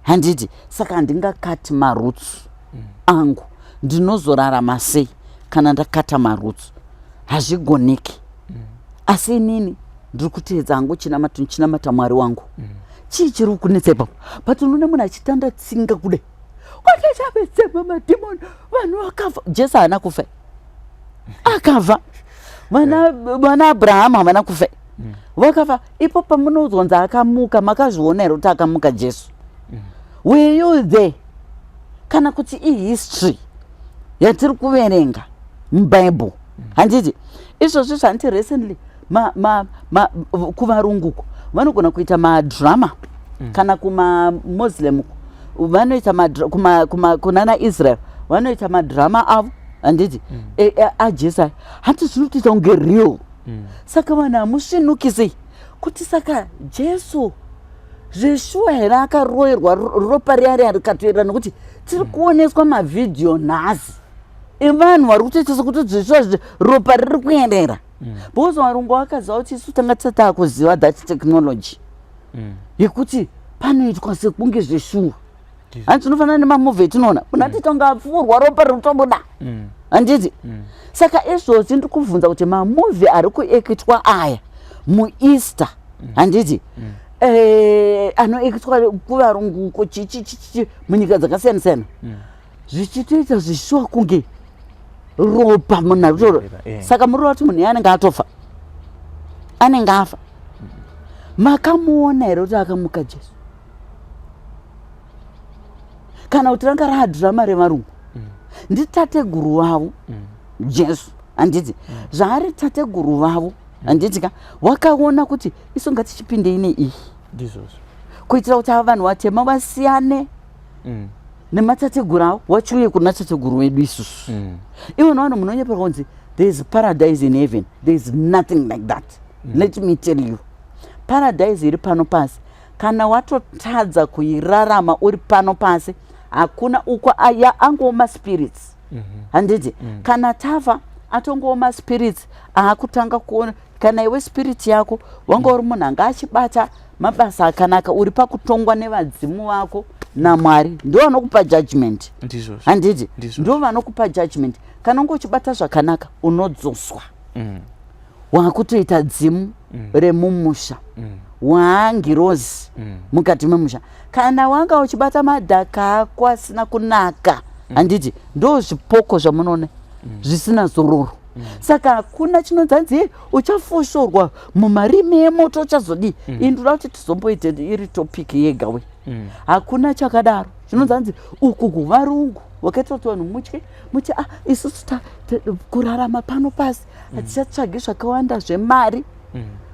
handiti? Saka handingakati maroots angu. Ndinozorarama sei kana ndakata maroots? Hazvigoneki. Asi inini ndiri kuteedza hangu chinamato, nchinamata Mwari wangu. Chii chiri kukunetsa ipapo? But unoona munhu achitanda tsinga kudai, kwatachavetsema madhimoni, vanhu vakafa. Jesu haana kufa? Akafa. Vana Abrahamu havana kufa? Vakafa. Ipo pamunoudzwa nzi akamuka, makazviona here kuti akamuka Jesu? Were you there? Kana kuti ihistory yatiri kuverenga muBible, handiti? Izvozvi zvanti recently kuvarunguko vanogona kuita madrama, kana kumaMuslim vanoita, kunana Israel vanoita madrama avo, handiti? AJesu aya, hanti zvinotoita kunge real. Saka vanhu hamusvinukisei kuti saka Jesu zveshuwa here akaroerwa ropa riya riya rikatoerera? Nokuti tiri kuoneswa mavhidhiyo nhasi evanhu vari kutoita sekuti zveshuwa ropa riri kuerera, because varungu vakaziva kuti isu tanga tisati taakuziva that technology yekuti panoitwa sekunge zveshuwa. Hanzi tinofanana nemamovie etinoona, munhu atoita kunge apfuurwa, ropa riri kutobuda, handiti? Saka izvozvi ndiri kubvunza kuti mamovie ari kuactwa aya muEaster, handiti, anoactwa kuvarunguko, chichichichi, munyika dzakasiyana siyana, zvichitoita zvishuwa kunge ropa munhu ari kutoro. Saka muri kuti munhu iye anenge atofa, anenge afa? Makamuona here kuti akamuka Jesu, kana kuti ranga raadhirama revarungu? Nditateguru vavo Jesu, handiti? Zvaari tateguru vavo, handiti ka? Wakaona kuti isu ngatichipindei neiyi Ndizvozvo. kuitira kuti ava vanhu vatema vasiyane nematateguru avo, wachiuye kuna tateguru wedu isusu. Ivo navanhu munonyeperwa kunzi there is paradise in heaven. There is nothing like that. Let me tell you, paradise iri pano pasi. Kana watotadza kuirarama uri pano pasi, hakuna uko. Aya angova maspirits, handiti? Kana tafa, atongova maspirits aakutanga kuona. Kana iwe spirit yako wanga uri munhu anga achibata mabasa akanaka, uri pakutongwa nevadzimu vako naMwari, ndo vanokupa judgment. Ndizvozvo. Handiti? Ndizvozvo. Ndo vanokupa judgment. Kana unge uchibata zvakanaka, unodzoswa, wakutoita dzimu remumusha, waangirozi mukati memusha. Kana wanga uchibata madhaka ako asina kunaka, handiti, ndo zvipoko zvamunoona zvisina zororo. Saka hakuna chinonzi hanzi uchafoshorwa mumarimi emoto, uchazodii. Ini ndoda kuti tizomboite iri topic yega we. Hakuna chakadaro chinonzi hanzi uku kuvarungu wakaita kuti vanhu mutye, muti ah, isusu kurarama pano pasi hatichatsvagi zvakawanda zvemari,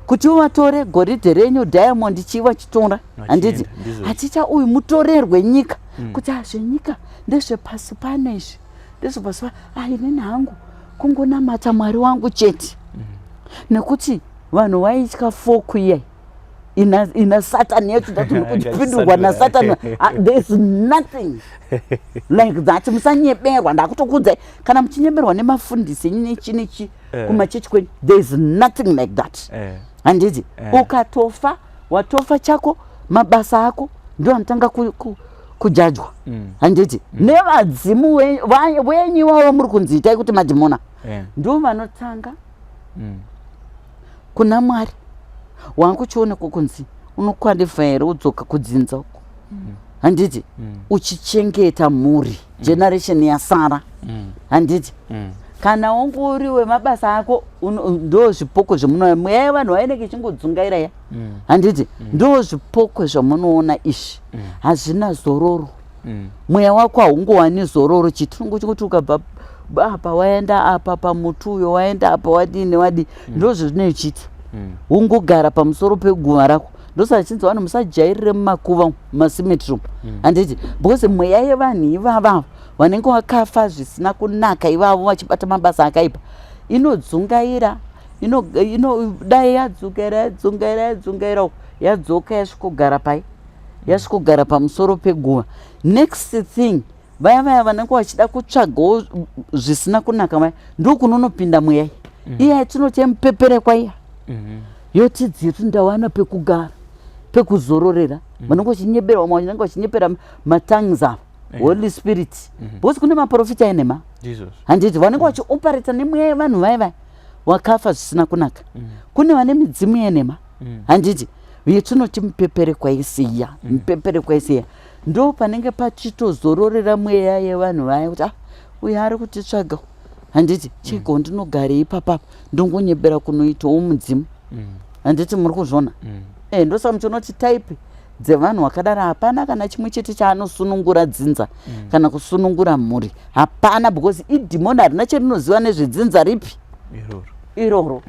kuti uvatore goridhe renyu, diamond, chii, vachitora, handiti? Ndizvo. Haticha uyu mutorerwe nyika kuti ah, zvenyika ndezvepasi pano, izvi ndezvepasi pano. Ah, inini hangu kungonamata Mwari wangu chete, nekuti vanhu vaitya fork iyai ina Satani yacho, dati kupindurwa naSatani. Ah, there's nothing like that. Musanyeberwa, ndakutokudzai. Kana muchinyeberwa nemafundisi nechi nechi kumachechi kwenyu, there is nothing like that, handiti? Ukatofa, watofa. Chako mabasa ako ndo anotanga kujajwa, handiti? Nevadzimu wenyu ivavo muri kunzi itai kuti madhimona, ndo vanotanga kuna Mwari. Wanguchionekwa kunzi unoqualify here udzoka kudzinza uko, handiti? Uchichengeta mhuri, generation yasara, handiti? Kana wangu uri wemabasa ako, ndo zvipoko zvemunoona. Mweya yevanhu vainenge ichingodzungaira ya, handiti? Ndo zvipoko zvamunoona izvi, hazvina zororo. Mweya wako haungowani zororo. Chitungu ukabva apa waenda apa pamuti uyo, waenda apa, wadini wadini, ndo zvezvinoichita. Ungogara pamusoro peguva rako. Ndosaka chinzi vanhu musajairire mumakuva, mumacemetery, handiti? Because mweya yevanhu ivava vanenge vakafa zvisina kunaka ivavo, vachibata mabasa akaipa, inodzungaira. Dai yadzungaira, yadzungaira, yadzungaira uko, yadzoka, yasvikogara pai? Yasvikogara pamusoro peguva. Next thing, vaya vaya vanenge vachida kutsvagawo zvisina kunaka vaya, ndokunonopinda mweya iya tinoti yemupeperekwa iya, yotidziri ndawana pekugara, pekuzororera. Vanenge vachinyeberwa, vamwe vanenge vachinyepera matongues ava, Holy Spirit, because kune maprofita enhema, Ndizvozvo. handiti? Vanenge vachioperata nemweya yevanhu vaya vaya wakafa zvisina kunaka. Kune vane midzimu yenhema, handiti? Yetinoti mupeperekwa isiya, mupeperekwa isiya, ndo panenge pachitozororera mweya yevanhu vaya kuti ah, uyu ari kutitsvaga, handiti? Chego ndinogara ipapapa, ndongonyebera kunoitawo mudzimu, handiti? Muri kuzviona? Ndosaka muchiona kuti type dzevanhu vakadaro hapana kana chimwe chete chaanosunungura dzinza kana kusunungura mhuri hapana, because idhimoni, harina cherinoziva nezvedzinza ripi iroro. Iroro.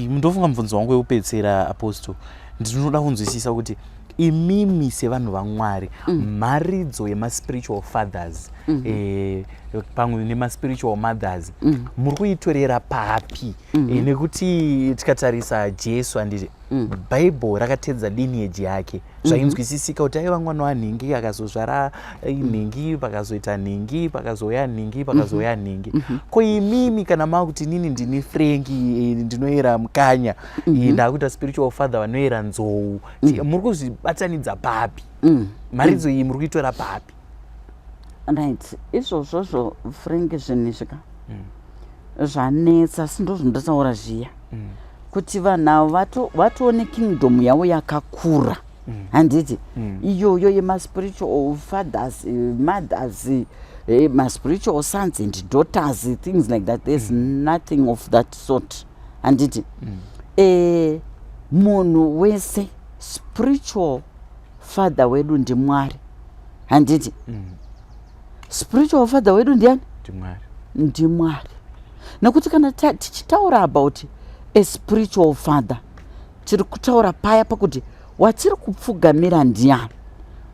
Ndofunga mubvunzo wangu wekupedzisira, Apostle, ndinoda kunzwisisa kuti imimi sevanhu vaMwari, mharidzo yemaspiritual fathers pamwe nemaspiritual mothers muri kuitorera papi? Nekuti tikatarisa Jesu, handiti Bhaibheri rakatedza lineage yake, zvainzwisisika kuti aiva mwana wanhingi, akazozvara nhingi, pakazoita nhingi, pakazouya nhingi, pakazouya nhingi. Ko imimi kana makuti inini ndini Frank, ndinoyera Mukanya, ndakuita spiritual father vanoyera Nzou, muri kuzvibatanidza papi? Mharidzo iyi muri kuitora papi? Right, izvozvozvo, Frank, zvinhu izvi ka zvanetsa, si ndo zvindotaura zviya kuti vanhu avo vatoone kingdom yavo yakakura, handiti? Iyoyo yemaspiritual fathers, mothers, maspiritual sons and daughters, things like that, there's nothing of that sort, handiti? Munhu wese, spiritual father wedu ndiMwari, handiti? Spiritual father wedu ndiani? NdiMwari. NdiMwari, nekuti kana tichitaura about a spiritual father, tiri kutaura paya pakuti watiri kupfugamira ndiani,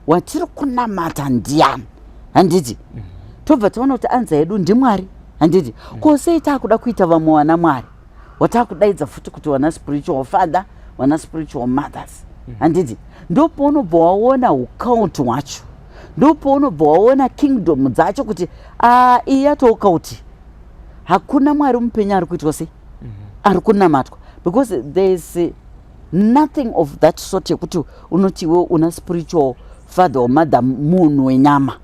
watiri kunamata ndiani, handiti? Tobva taona kuti anza yedu ndiMwari, handiti? Ko sei taakuda kuita vamwe vana Mwari, wataakudaidza futi kuti vana spiritual father, vana spiritual mothers, handiti? Ndopaunobva waona ucult hwacho, ndopaunobva waona kingdom dzacho kuti a iyi yatoucult, hakuna Mwari mupenyu ari kuitwa sei, ari kunamatwa, because there is nothing of that sort yekuti unoti iwe una spiritual father or mother munhu wenyama,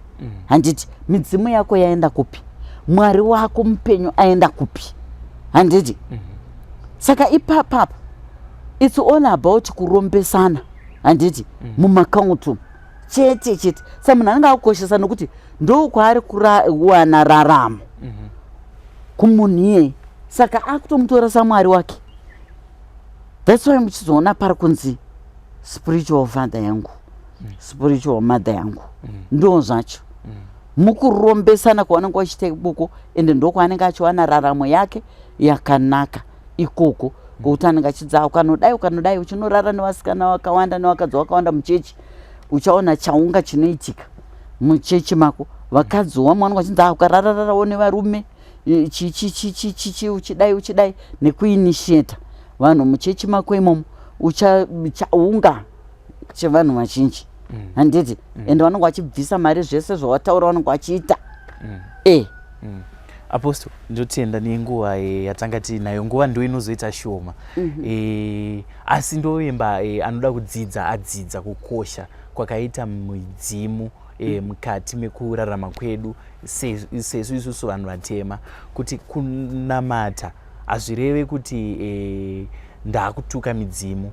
handiti? Midzimu yako yaenda kupi? Mwari wako mupenyu aenda kupi, handiti? Saka ipapapa it's all about kurombesana, handiti? Mumacult chete chete. Sa munhu anenge akukoshesa nokuti ndokwaari kuwana raramo kumunhu iyeye, saka akutomutora samwari wake. That's why muchizoona pari kunzi spiritual father yangu, spiritual mother yangu. Ndo zvacho mukurombesana kwavanenge vachiita ikoko, ende ndokwaanenge achiwana raramo yake yakanaka ikoko, kwokuti anenge achidza ukanodai, ukanodai, uchinorara nevasikana vakawanda nevakadzi vakawanda muchechi, uchaona chaunga chinoitika muchechi mako. Vakadzi wamwe vanenge vachinzi, "Ah, ukararararawo nevarume chichichichichichi, uchidai uchidai," nekuinitiata vanhu muchechi mako imomo, uchaunga chevanhu vazhinji, handiti? Ende vanenge vachibvisa mari, zvese zvawataura vanenge vachiita e Apostle, ndotenda nenguva yatanga tiinayo. Nguva ndo inozoita shoma, asi ndovimba anoda kudzidza adzidza kukosha kwakaita midzimu mukati mekurarama kwedu sesu isusu vanhu vatema, kuti kunamata hazvireve kuti ndakutuka midzimu,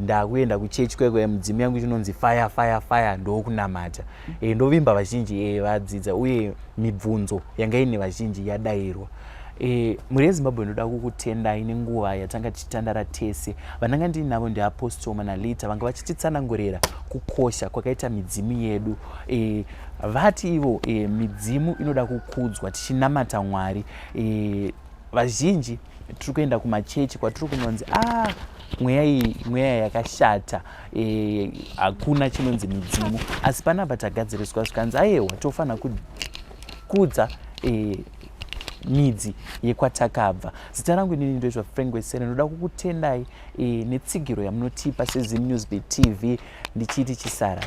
ndakuenda kuchechi kwekwe, midzimu yangu chinonzi fire, fire, fire, ndokunamata. Ndovimba vazhinji vadzidza uye mibvunzo yanga ine vazhinji yadayirwa. Mhuri yeZimbabwe, ndoda kukutendai nenguva yatanga tichitandara tese. Vandanga ndiinavo ndiApostle Manalita, vanga vachititsanangurira kukosha kwakaita midzimu yedu. Vati ivo midzimu inoda kukudzwa tichinamata Mwari. Vazhinji tiri kuenda kumachechi kwatiri kunonzi, a ah, mweya iyi mweya yakashata, hakuna chinonzi midzimu, asi panapa tagadziriswa zvikanzi aiwa, tofanira kukudza midzi yekwatakabva. Zita rangu inini ndoitwa Frank Wesere. Ndoda kukutendai netsigiro yamunotipa seZim Newsbeat TV, ndichiti chisarai.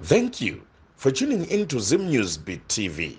Thank you for tuning in to Zim News Beat TV.